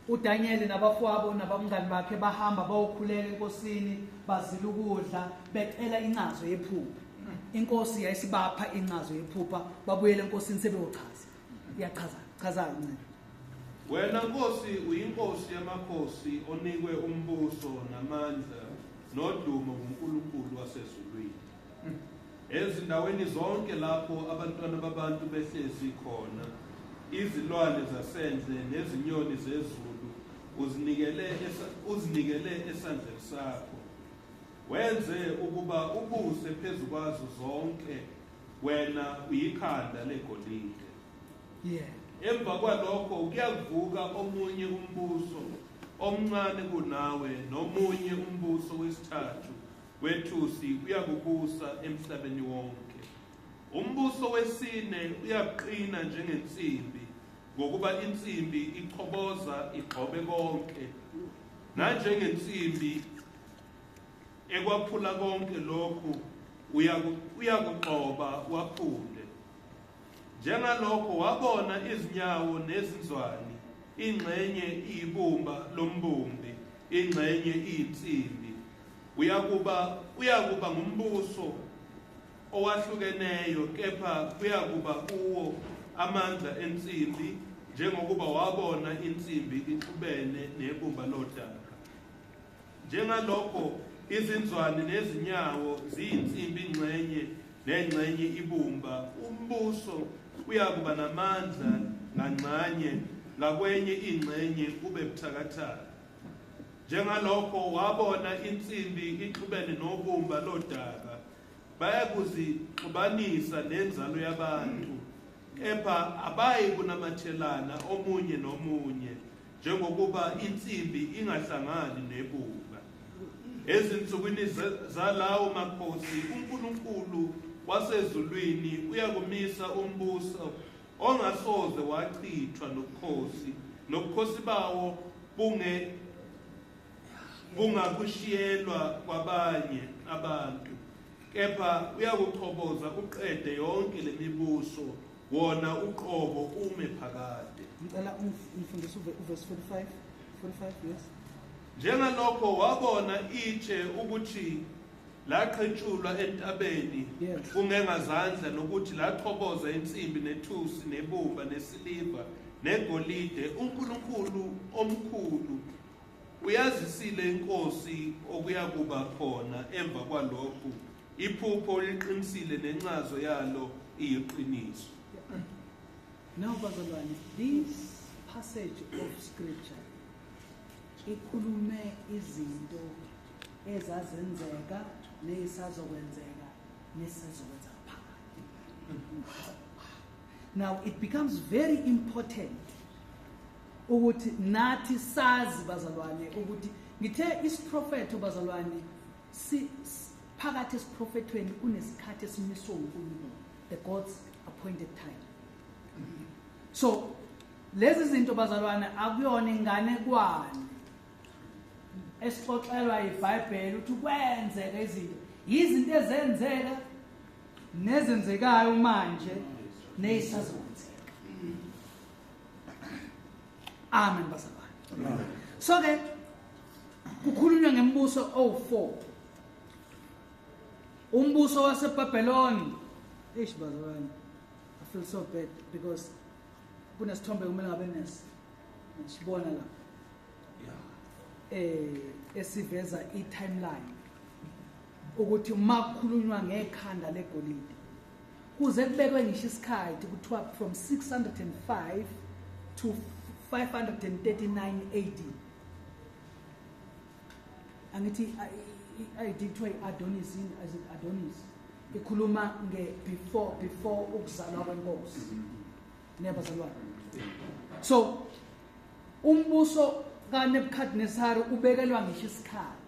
uDaniel nabafowabo nabangani bakhe bahamba bayokhuleka enkosini, bazila ukudla, becela incazo yephupho. Inkosi yayisibapha incazo yephupha, babuyele enkosini sebeyochaza. Iyachaza, chaza ncane. Wena Nkosi uyinkosi yamakhosi onikwe umbuso namandla nodumo nguNkulunkulu wasezulwini. Ezindaweni zonke lapho abantwana babantu behlezi khona, izilwane zasendle nezinyoni zezulu uzinikele esandleni sakho. Wenze ukuba ubuse phezu kwazo zonke, wena uyikhanda legolide. Yeah. Emva kwalokho kuyavuka omunye umbuso omncane kunawe, nomunye umbuso wesithathu wethusi uyakubusa emhlabeni wonke. Umbuso wesine uyaqina njengensimbi, ngokuba insimbi ichoboza igxobe konke, nanjengensimbi ekwaphula konke lokhu uyakugxoba waphule. Njengalokho wabona izinyawo nezinzwani, ingxenye iyibumba lombumbi, ingxenye iyinsimbi. Uyakuba ngumbuso owahlukeneyo, kepha kuyakuba kuwo amandla ensimbi, njengokuba wabona insimbi ixubene nebumba lodaka. Njengalokho izinzwani nezinyawo ziyinsimbi ingxenye nengxenye ibumba, umbuso uyakuba namandla ngangxanye, ngakwenye ingxenye ube buthakathaka. Njengalokho wabona insimbi ixubene nobumba lodaka, bayakuzixubanisa nenzalo yabantu, kepha abayi kunamathelana omunye nomunye, njengokuba insimbi ingahlangani nebumba. Ezinsukwini zalawo makhosi uNkulunkulu wasezulwini uyakumisa umbuso ongasoze wachithwa, nobukhosi bawo bungakushiyelwa kwabanye abantu, kepha uyakuchoboza uqede yonke lemibuso Wona uqobo ume phakade. Ngicela ungifundise uverse 45. 45, yes. Njengalokho wabona itshe ukuthi laqhetshulwa entabeni kungengazandla, nokuthi lachoboza insimbi nethusi nebumba nesiliva negolide, uNkulunkulu omkhulu uyazisile inkosi okuyakuba khona emva kwalokhu. Iphupho liqinisile nencazo yalo iyiqiniso. Now bazalwane, this passage of scripture ikhulume izinto ezazenzeka nezisazokwenzeka nesizokwenzeka phakathi. Now it becomes very important ukuthi nathi sazi bazalwane ukuthi ngithe isiprofetho bazalwane si phakathi esiprofethweni kunesikhathi esimiswe uNkulunkulu, the God's appointed time. So lezi zinto bazalwane akuyona inganekwane esixoxelwa iBhayibheli ukuthi kwenzeka izinto, izinto ezenzeka nezenzekayo manje nezisazokwenzeka. Amen bazalwane. So ke kukhulunywa ngembuso owu4. Umbuso waseBabylon. Eish bazalwane, I feel so bad because kunesithombe kumele ngabe nesibona la. Esiveza i-timeline ukuthi uma kukhulunywa ngekhanda legolide kuze kubekwe ngisho isikhathi kuthiwa from 605 to 539 AD. Angithi i-ID kuthiwa i-Adonis, is it Adonis? Ikhuluma nge before ukuzalwa kwenkosi. Nebazalwane. So umbuso kaNebuchadnezzar ubekelwa ngisho isikhathi.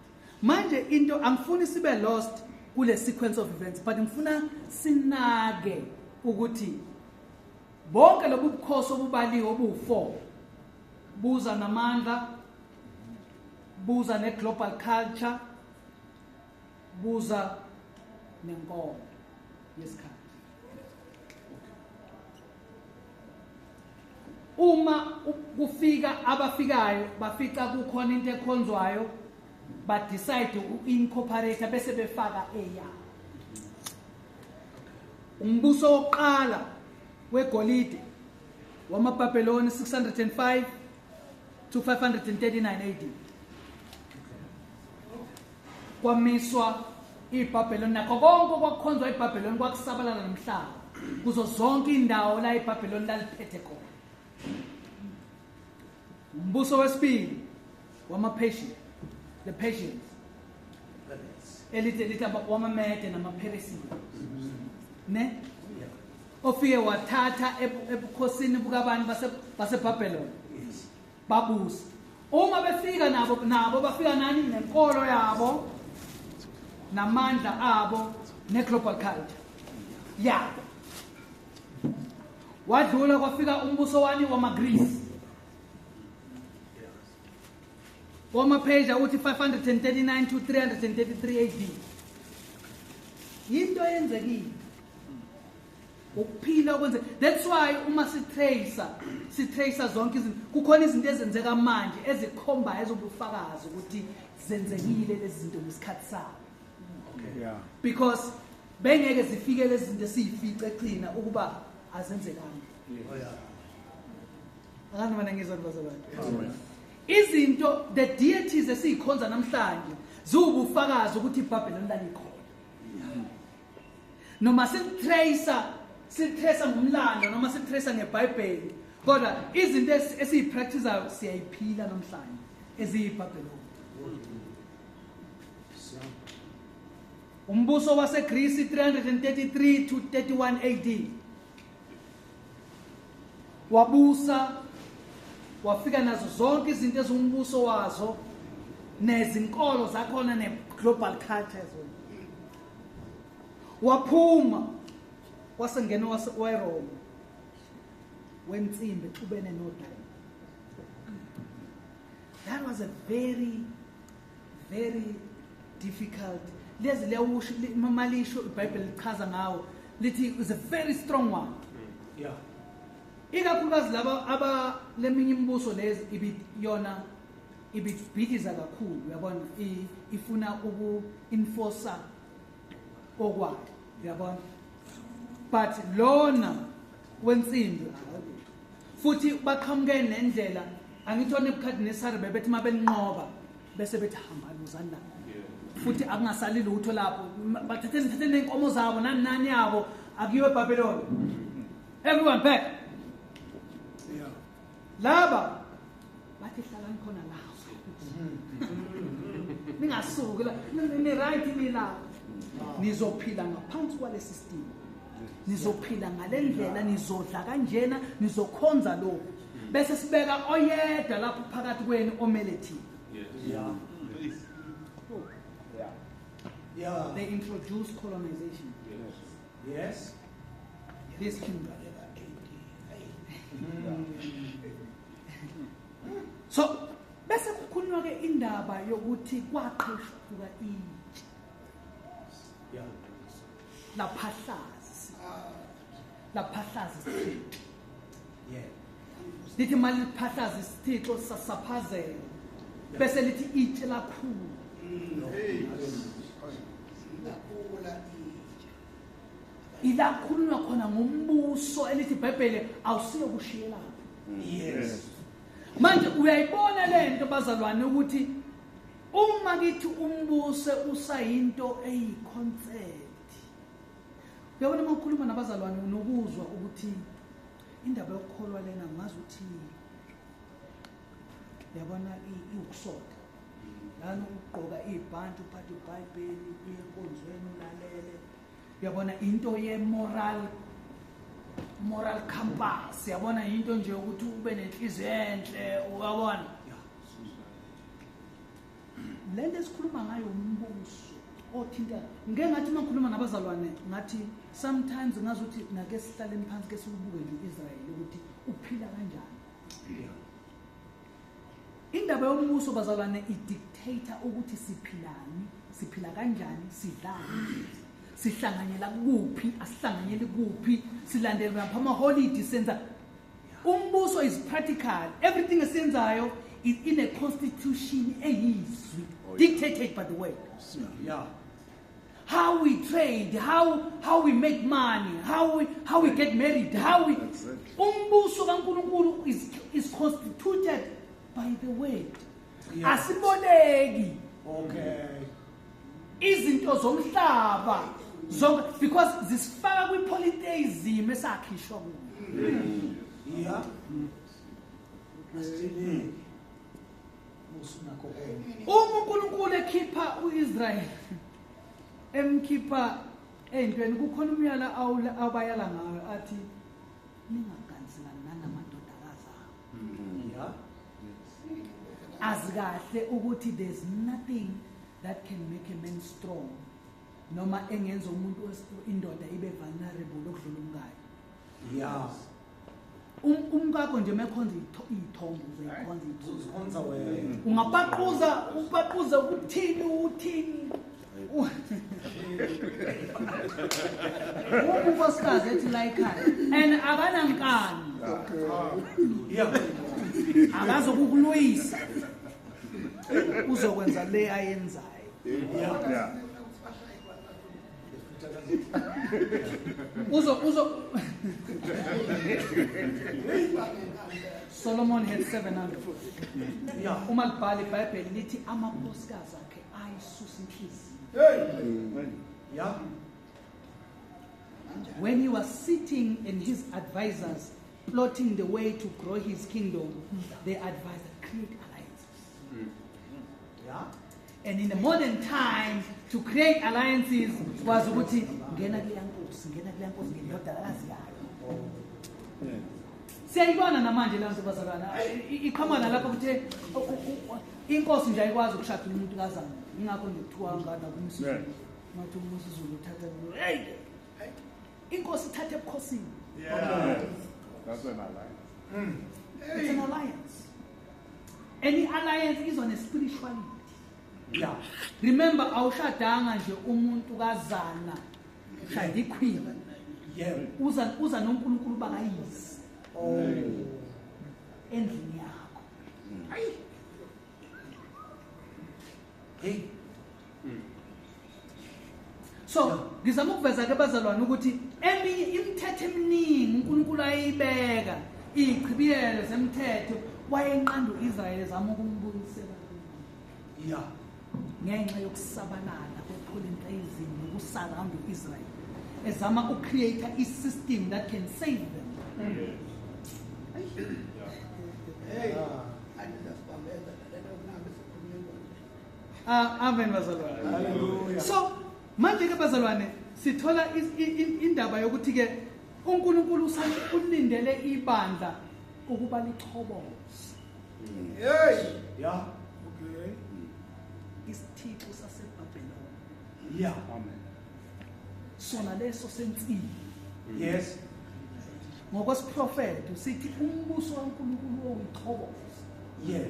Manje into angifuni sibe lost kule sequence of events, but ngifuna sinake ukuthi bonke lobu bukhosi obubaliwe obu4 buza namandla, buza neglobal culture, buza nenkolo yesikhathi. Uma kufika abafikayo bafica kukhona into ekhonzwayo, ba decide uincorporate bese befaka eyabo. Umbuso wokuqala wegolide wamaBabylon 605 to 539 AD. Kwamiswa iBabylon, nakho konke kwakukhonzwa iBabylon kwakusabalala nomhlaba kuzo zonke indawo la iBabylon laliphethe khona. Umbuso wesibili wamaPersian, the Persians, elithi wamaMede namaPersian, ne ofike wathatha ebukhosini bukabantu baseBabylon babusa. Uma befika nabo bafika nani nenkolo yabo namandla abo neglobal culture yabo. Wadlula kwafika umbuso wani wamaGreece, wamaPersia uthi 539 to 333 AD. Into eyenzekile ukuphila kwenze. That's why uma sitracer zonke izinto, kukhona izinto ezenzeka manje ezikhomba ezobufakazi ukuthi zenzekile lezi zinto ngesikhathi sabo. Because bengeke zifike lezi zinto esiyifice echina ukuba azenzekanga. Akani mina ngizwa bazalwane. Izinto the deities esiyikhonza namhlanje ziwubufakazi ukuthi iBabylon lalikhona. Noma sitracer ngomlando noma sitracer ngeBhayibheli, kodwa izinto esiyipracticeayo siyayiphila namhlanje eziyiBabylon. Umbuso waseGreece 333 to 31 AD wabusa, wafika nazo zonke izinto ezumbuso wazo nezinkolo zakhona ne-global culture as well. Waphuma wasengena weRoma wensimbi exubene nodaka. That was a very very difficult. Lezi liyawusho malisho iBhayibheli lichaza ngawo, lithi is a very strong one. Yeah. Ikakhulukazi laba aba leminye imibuso lezi ibiyona ibibhikiza kakhulu, uyabona, ifuna uku-enforcer okwayo, uyabona. But lona wensimbi futhi baqhamuke nendlela, angithi oNebuchadnezzar bebethi mabelinqoba bese bethi hambani uzani la, futhi akungasali lutho lapho, bathathe ney'nkomo zabo nani nani yabo, akuyiwe eBhabhiloni. Everyone back. Yeah. Laba bathi hlalani khona la, ningasuki la, ni-right nila, nizophila ngaphansi kwale system, nizophila ngale ndlela, nizodla kanjena, nizokhonza lokhu, bese sibeka oyedwa lapho phakathi kwenu omele thina. Yeah. Yeah. They introduced colonization. Yes. This kingdom. So bese kukhulunywa ke indaba yokuthi kwaqheshuka itshe. Yeah. Laphahlaza. Laphahlaza isithixo. Yeah. Lithi mali liphahlaza isithixo sasaphazela. Bese lithi itshe lakhula. Ilakhulunywa khona ngombuso elithi iBhayibheli awusiyo kushiyela. Yes. Manje uyayibona lento bazalwane ukuthi uma kithi umbuso usayinto eyiconcept. Uyabona uma ukhuluma nabazalwane unokuzwa ukuthi indaba yokukholwa lena ngazi ukuthi uyabona iwukusonta. Lana ugqoka ibhanti uphathe iBhayibheli uye enkonzweni ulalele. Uyabona into ye moral compass, uyabona into nje ukuthi ube nenhliziyo enhle, uyabona. Lento esikhuluma ngayo umbuso othinta, ngeke ngathi uma ngikhuluma nabazalwane ngathi sometimes ngazi ukuthi nake sihlaleni phansi ke sibuke nje uIsrael ukuthi uphila kanjani. Indaba yombuso bazalwane idictator ukuthi siphilani, siphila kanjani, sidlani, sihlanganyela kuphi, asihlanganyeli kuphi, silandela lapha ama holiday senza. Umbuso is practical. Everything esiyenzayo is in a constitution eyizwi, dictated by the word. Yeah. How we trade, how we make money, how we get married, how we umbuso kaNkulunkulu is constituted by the word. Yeah. Asiboleki. Okay. Izinto zomhlaba zonke because zisifaka kwipolytheism esakhishwa kuyo. Yeah. Uma uNkulunkulu ekhipha uIsrael emkhipha eyintweni kukhona umyala abayala ngayo athi ningaganiselani namadodakazi abo. Yeah. Azi kahle ukuthi there's nothing that can make a man strong noma engenza umuntu indoda ibe vulnerable okudlula umkayo. Yeah. Umkakho nje mekhonza iy'thombe uzoyikhonza iy'thombe. Uzikhonza wena. Ungapaquza upaquza uthini uthini. Unkosikazi ethi la ekhaya and akanankani. Yeah. Akazokukulwisa. Uzokwenza le ayenzayo. Yeah. Uzo Solomon had 700. Yeah. Uma libhala iBhayibheli lithi amakhosikazi akhe ayisusa inhliziyo. Hey. Yeah. When he was sitting and his advisors plotting the way to grow his kingdom, they advised create alliances. Yeah. And in the modern times, to create alliances was ukuthi ngena kuleya nkosi, ngena kuleya nkosi ngendodakazi yayo. Siyayibona namanje la nto bazalwana, iqhamuka nalapho ukuthi inkosi nje ayikwazi ukushada umuntu kazana. Ingakho nje kuthiwa ngana kumsizulu. Ngathi umsizulu uthatha hey. Inkosi ithatha ebukhosini. Yeah. That's an alliance. It's an alliance. Any alliance is on a spirituality. Yeah. Remember awushadanga nje umuntu kazana, ushada iqueen. Yebo. Uza noNkulunkulu bakayise. Oh. Endlini yakho. Hayi. Hey. So ngizama ukuveza ke bazalwane ukuthi eminye imithetho eminingi uNkulunkulu ayibeka izichibiyelo zemthetho wayenqanda uIsrael ezama ukumbuyisela kuye. Yeah. Ngenxa yokusabalala kwepolytheism nokusurround uIsrael ezama ukucreate a system that can save them. Hey. Amen bazalwane. Hallelujah. So manje ke bazalwane sithola indaba yokuthi ke uNkulunkulu ulindele ibandla ukuba lichoboze. Hey. Yeah. Okay. Isithixo saseBhabheloni. Yeah. Amen. Sona leso sensimbi. Yes. Ngokwesiprofetho sithi umbuso kaNkulunkulu uyichoboza. Yeah.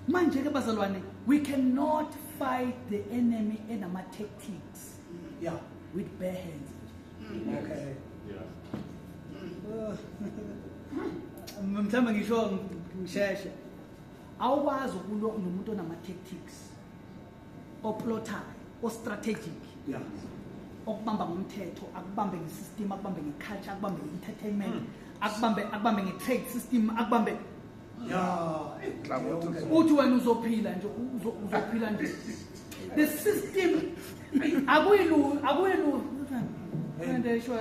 Manje ke bazalwane, we cannot fight the enemy enama tactics. Yeah. With bare hands. Okay. Yeah. Mhlawumbe ngisho ngisheshe. Awukwazi ukulwa nomuntu onama tactics. Oplotayo, o strategic. Yeah. Okubamba ngomthetho, akubambe ngesystem, akubambe ngeculture, akubambe nge-entertainment, akubambe nge-trade system, akubambe. Yeah. Uthi wena uzophila nje, uzophila nje. The system akuyilu ndesho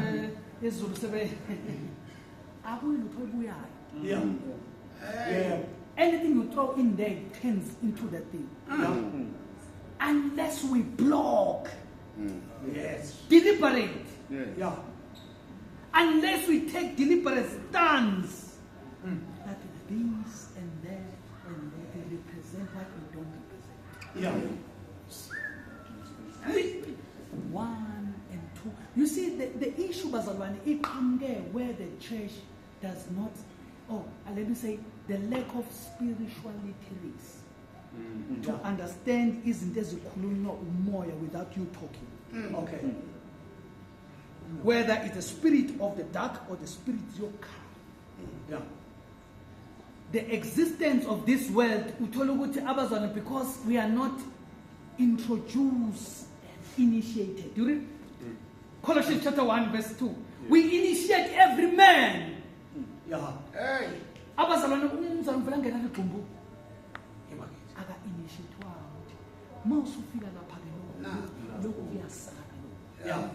isiZulu sebe akuyilutho ebuyayo. Yeah. Yeah. Anything you throw in there turns into that thing. Yeah. Unless we block. Yes. Deliberate. Yeah. Unless we take deliberate stance. That this and that and that they represent what we don't represent. Yeah. 1 and 2. You see, the issue, bazalwane, iqhamuke where the church does not, let me say, the lack of spiritual literacy. To understand izinto ezikhulunywa umoya without you talking. Okay. Whether it's the spirit of the dark or the spirit yokhaya. Yeah. The existence of this world, uthola ukuthi abazalwane, because we are not introduced and initiated. Do you read? Colossians chapter 1 verse 2. Yeah. We initiate every man. Yeah. Hey. Abazalwane umzalwane vele angena ligqumbu. Aka initiate ukuthi mawusufika lapha ke lokhu kuyasala lokhu. Yeah.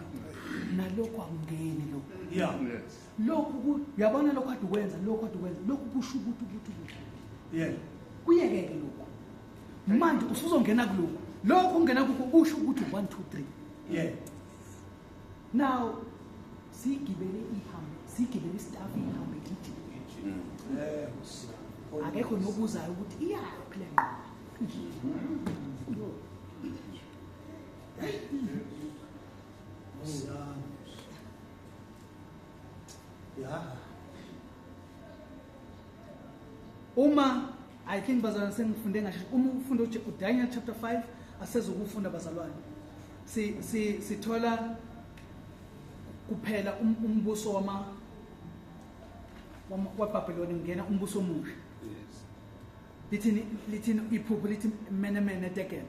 Nalokho akungeni lokhu. Yeah. Yes. Lokhu uyabona lokho ade ukwenza, lokho ade ukwenza, lokhu kusho ukuthi. Yeah. Kuyekeke lokho. Manje usuzongena kulokhu. Lokho ungena kukho kusho ukuthi 1 2 3. Yeah. Now sigibele ihambe, sigibele istaff ihambe gijima. Eh. Akekho nokuzayo ukuthi iyaphi le nqola. Yeah. Uma I think bazalwane sengifunde ngasho uma ufunda uDaniel chapter 5 asezokufunda bazalwane. Sithola kuphela umbuso wama waBhabheloni ngena umbuso omusha. Yes. Lithini iphupho lithi mene mene tekel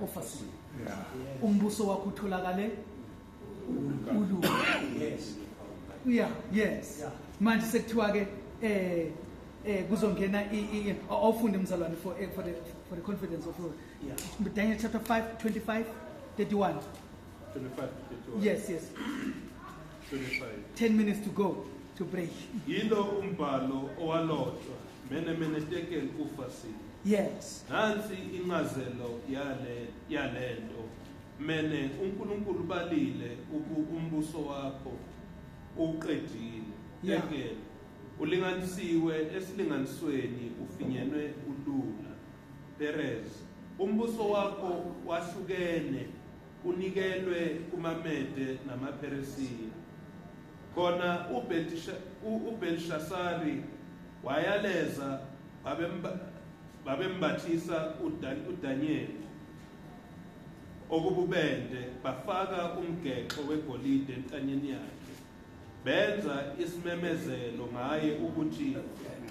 ofasi. Yeah. Umbuso wakho utholakale ulu. Yes. Yeah, yes. Yeah. Manje sekuthiwa ke kuzongena awufunde mzalwane for the confidence of Lord. Yeah. Daniel chapter 5 25 31. 25 31. Yes, yes. 25. 10 minutes to go to break. Yilo umbhalo owalotshwa mene mene tekel ufasini. Yes. Nansi incazelo yalento. Mene uNkulunkulu balile umbuso wakho uqedile. Tekel ulinganisiwe esilinganisweni ufinyenwe ulula. Perez umbuso wakho wahlukene unikelwe kumaMede namaPheresiya. Khona uBelshasari wayaleza babembathisa uDaniel. okububende, bafaka umgexo wegolide entanyeni yakhe, benza isimemezelo ngaye ukuthi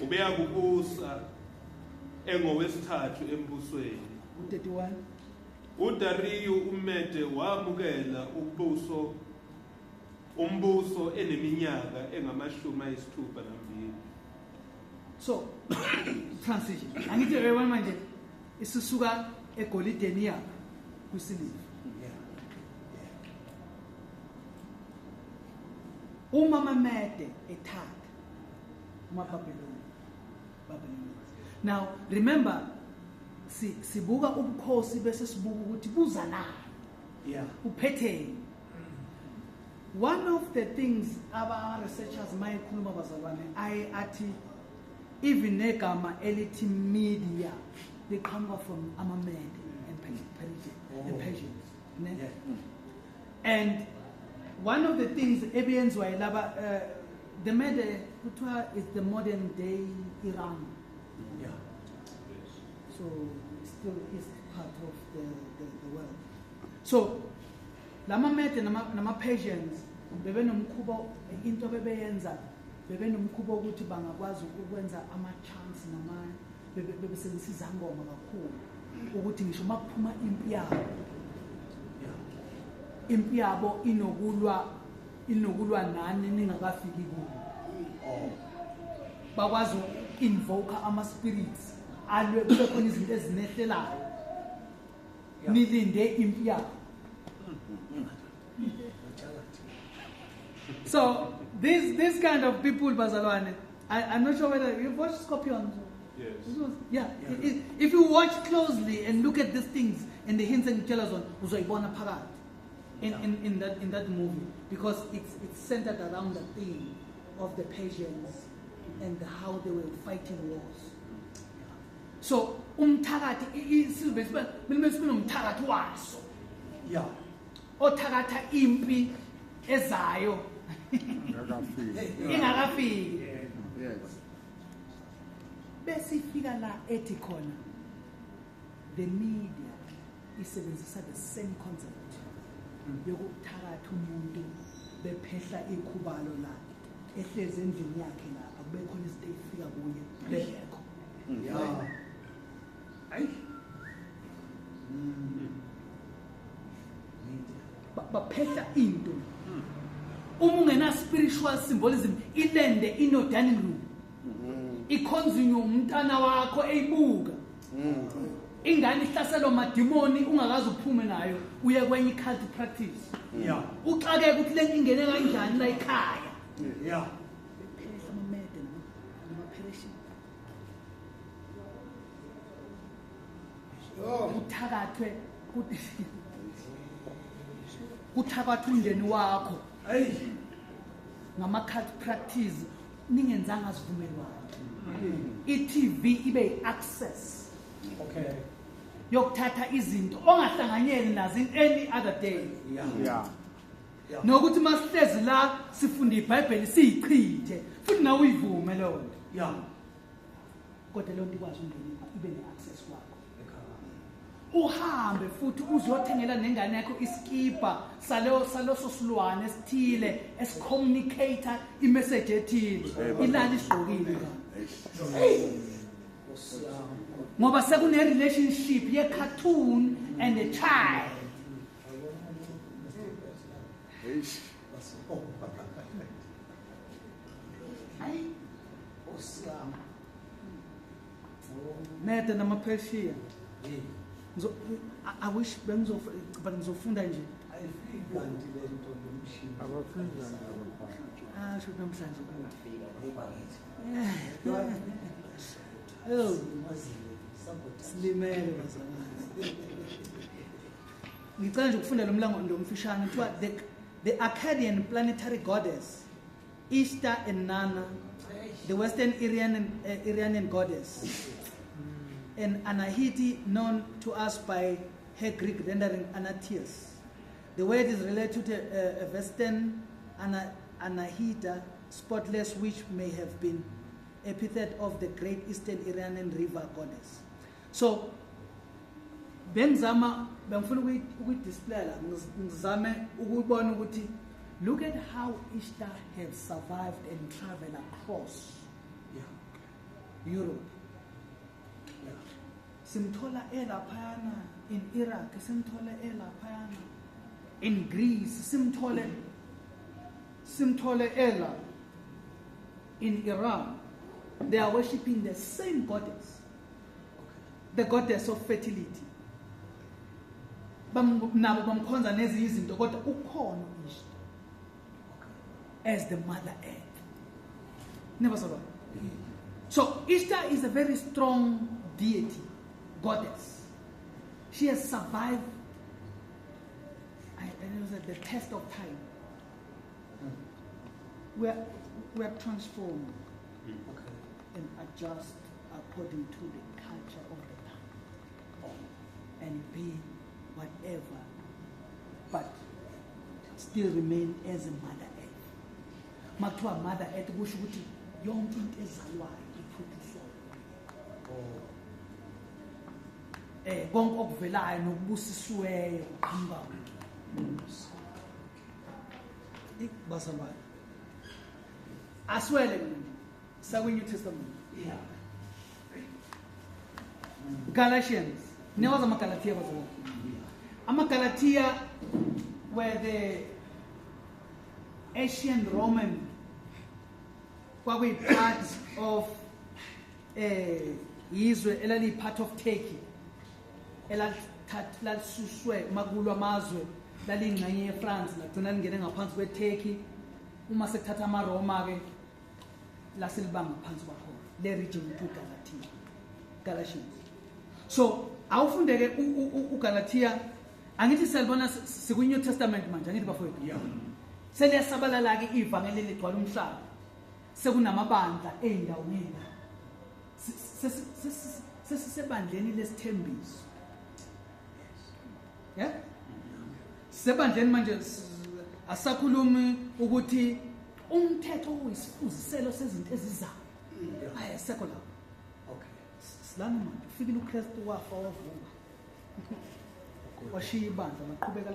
ubeyakubusa engowesithathu embusweni. 31. uDariyu uMede wamukela umbuso eneminyaka engama-62. So transition, angithi uyabona manje isisuka egolideni yakho kwisiliva. Uma amaMede ethatha amaBabylonians. Now remember, sibuka ubukhosi bese sibuka ukuthi buza nani. Uphetheni. One of the things aba researchers mayekhuluma bazalwane aye athi even negama elithi media liqhamuka from amaMede and Persians. Ne? And one of the things ebiyenziwa yilaba, the Mede kuthiwa is the modern day Iran. So still is part of the world. So lama Mede nama Persians bebenomkhuba, into bebeyenza bebenomkhuba ukuthi bangakwazi ukwenza ama chants nama bebesebenzisa izangoma kakhulu ukuthi ngisho makuphuma impi yabo, impi yabo inokulwa nani ningakafiki kubo. Bakwazi uku-invoke ama spirits alwe, kube khona izinto ezinehlelayo nilinde impi yabo. So these kind of people, bazalwane, I'm not sure whether you've watched Scorpions. Yes. Yeah. If you watch closely and look at these things and the hints and jealous one, uzoyibona phakathi in that movie, because it's centered around the theme of the Persians and how they were fighting wars. So umthakathi isizwe sibe nomthakathi waso. Othakatha impi ezayo ingakafiki. Yes. Bese ifika la ethi khona the media isebenzisa the same concept yokuthakatha umuntu, bephehla ikhubalo la ehlezi endlini yakhe lapha kube khona izinto ezifika kuye bengekho. Baphehla into. Uma ungena spiritual symbolism, ilende ino dining room, ikhonzinyo umntana wakho eyibuka ingane ihlaselwa madimoni ungakaze uphume nayo uye kwenye cult practice. Uxakeke ukuthi le ingene kanjani la ekhaya. Bephehla amaMede namaPersian. Uthakathwe kuthakathwe umndeni wakho ngama-cult practice ningenzanga sivumelwano. I-TV ibe i-access yokuthatha izinto ongahlanganyeli nazo in any other day. Nokuthi masihlezi la sifunde iBhayibheli siyichithe futhi nawe uyivume leyo nto. Kodwa leyo nto ikwazi ukungena ibe ne-access kwakho. Uhambe futhi uzothengela nengane yakho iskipa saleso silwane esithile esicommunicator imessage ethile, ilali isigqokile ngoba sekune relationship ye cartoon and a child. Mede namaPersia. I wish but ngizofunda nje. Ah, sho namhlanje Oh, silimele bazalwane. Ngicela nje ukufunda lo mlango omfishane kuthiwa the Akkadian planetary goddess Ishtar and Nana, the Western Iranian goddess, and Anahiti, known to us by her Greek rendering Anatius. The word is related to a Western Anahita, spotless, which may have been epithet of the great Eastern Iranian river goddess. So Bengizama bengifuna ukuyi-display la, ngizame ukubona ukuthi look at how Ishtar have survived and traveled across Europe. Simthola elaphayana in Iraq, simthole elaphayana in Greece, simthole ela in Iran. They are worshipping the same goddess, the goddess of fertility. Nabo bamkhonza nezinye izinto, kodwa ukhona Ishtar as the mother earth. Never saw that. So Ishtar is a very strong deity, goddess. She has survived I know the test of time. We are transformed and adjust according to the culture of the time and be whatever, but still remain as a mother earth. Makuthiwa mother earth kusho ukuthi yonke into ezalwayo iproduce konke okuvelayo nokubusisiweyo kuqhamuka bazalwane. Aswele ke manje sakwi New Testament. Galatians. Niyawazi amaGalathiya bazalwane? AmaGalathiya were the ancient Roman, kwakuyi-part of izwe elaliyi-part of Turkey, elalisuswe makulwa amazwe, laliyingxenye yeFrance, lagcina lingene ngaphansi kweTurkey. Uma sekuthatha amaRoma ke laselibanga ngaphansi kwakhona le region to Galatia, Galatians. So awufundeke uGalatia, angithi siyalibona sikwi New Testament manje, angithi bafowethu? Seliyasabalala ke ivangeli ligcwala umhlaba, sekunamabandla ey'ndawo ngey'ndawo, sesisebandleni lesithembiso. Yeah, sebandleni manje asakhulumi ukuthi umthetho uyisifuziselo sezinto ezizayo. Hayi, asekho lapho. Silana manje ufikile uKristu, wafa, wavuka, washiya ibandla, laqhubeka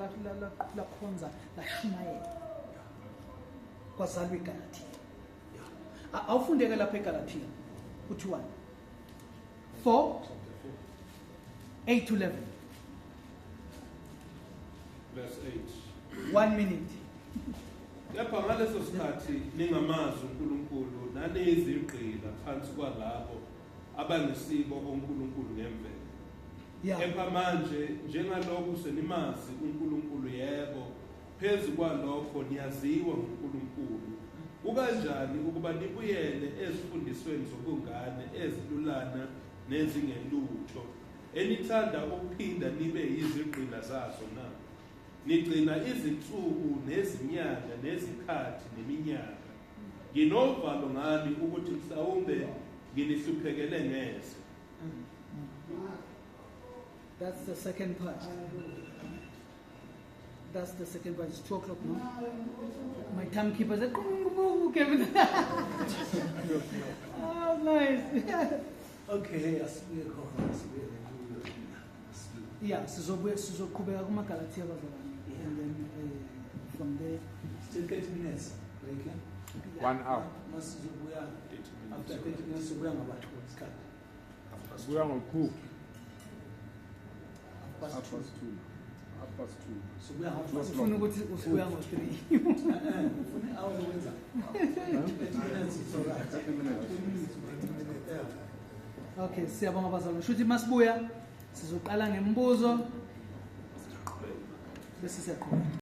lakhonza, lashumayela, kwazalwa iGalathiya. Awufundeke lapha eGalathiya kuthiwani? 4:8 to 11. Verse 8. 1 minute. Kepha ngaleso sikhathi ningamazi uNkulunkulu, naniyizigqila phansi kwalabo abangesibo onkulunkulu ngemvelo. Kepha manje njengalokhu senimazi uNkulunkulu, yebo, phezu kwalokho niyaziwa nguNkulunkulu, kukanjani ukuba nibuyele ezifundisweni zobungane ezilulana nezingelutho, enithanda ukuphinda nibe yizigqila zazo na? Nigcina izinsuku nezinyanga nezikhathi neminyaka. Nginovalo ngani ukuthi mhlawumbe nginihluphekele ngeze. That's the second part. That's the second part. It's 2:00 now. My timekeeper said, Kevin. Oh, nice. Okay, asibuye khona, asibuye. Yeah, sizobuye sizoqhubeka kumaGalathiya bazalwane. And then from there still 30 minutes break. Yeah? 1 hour. Masizobuya after 30 minutes, sibuya ngaba 2 isikhathi. Buya ngo-2. Half past 2. Half past 2. Sibuya half past Ufuna ukuthi usibuya ngo-3. Ufuna hour lokwenza. 30 minutes, it's all right. 30 minutes. Yeah. Okay, siyabonga bazalwane. Shuthi masibuya sizoqala ngemibuzo bese siyaqhubeka.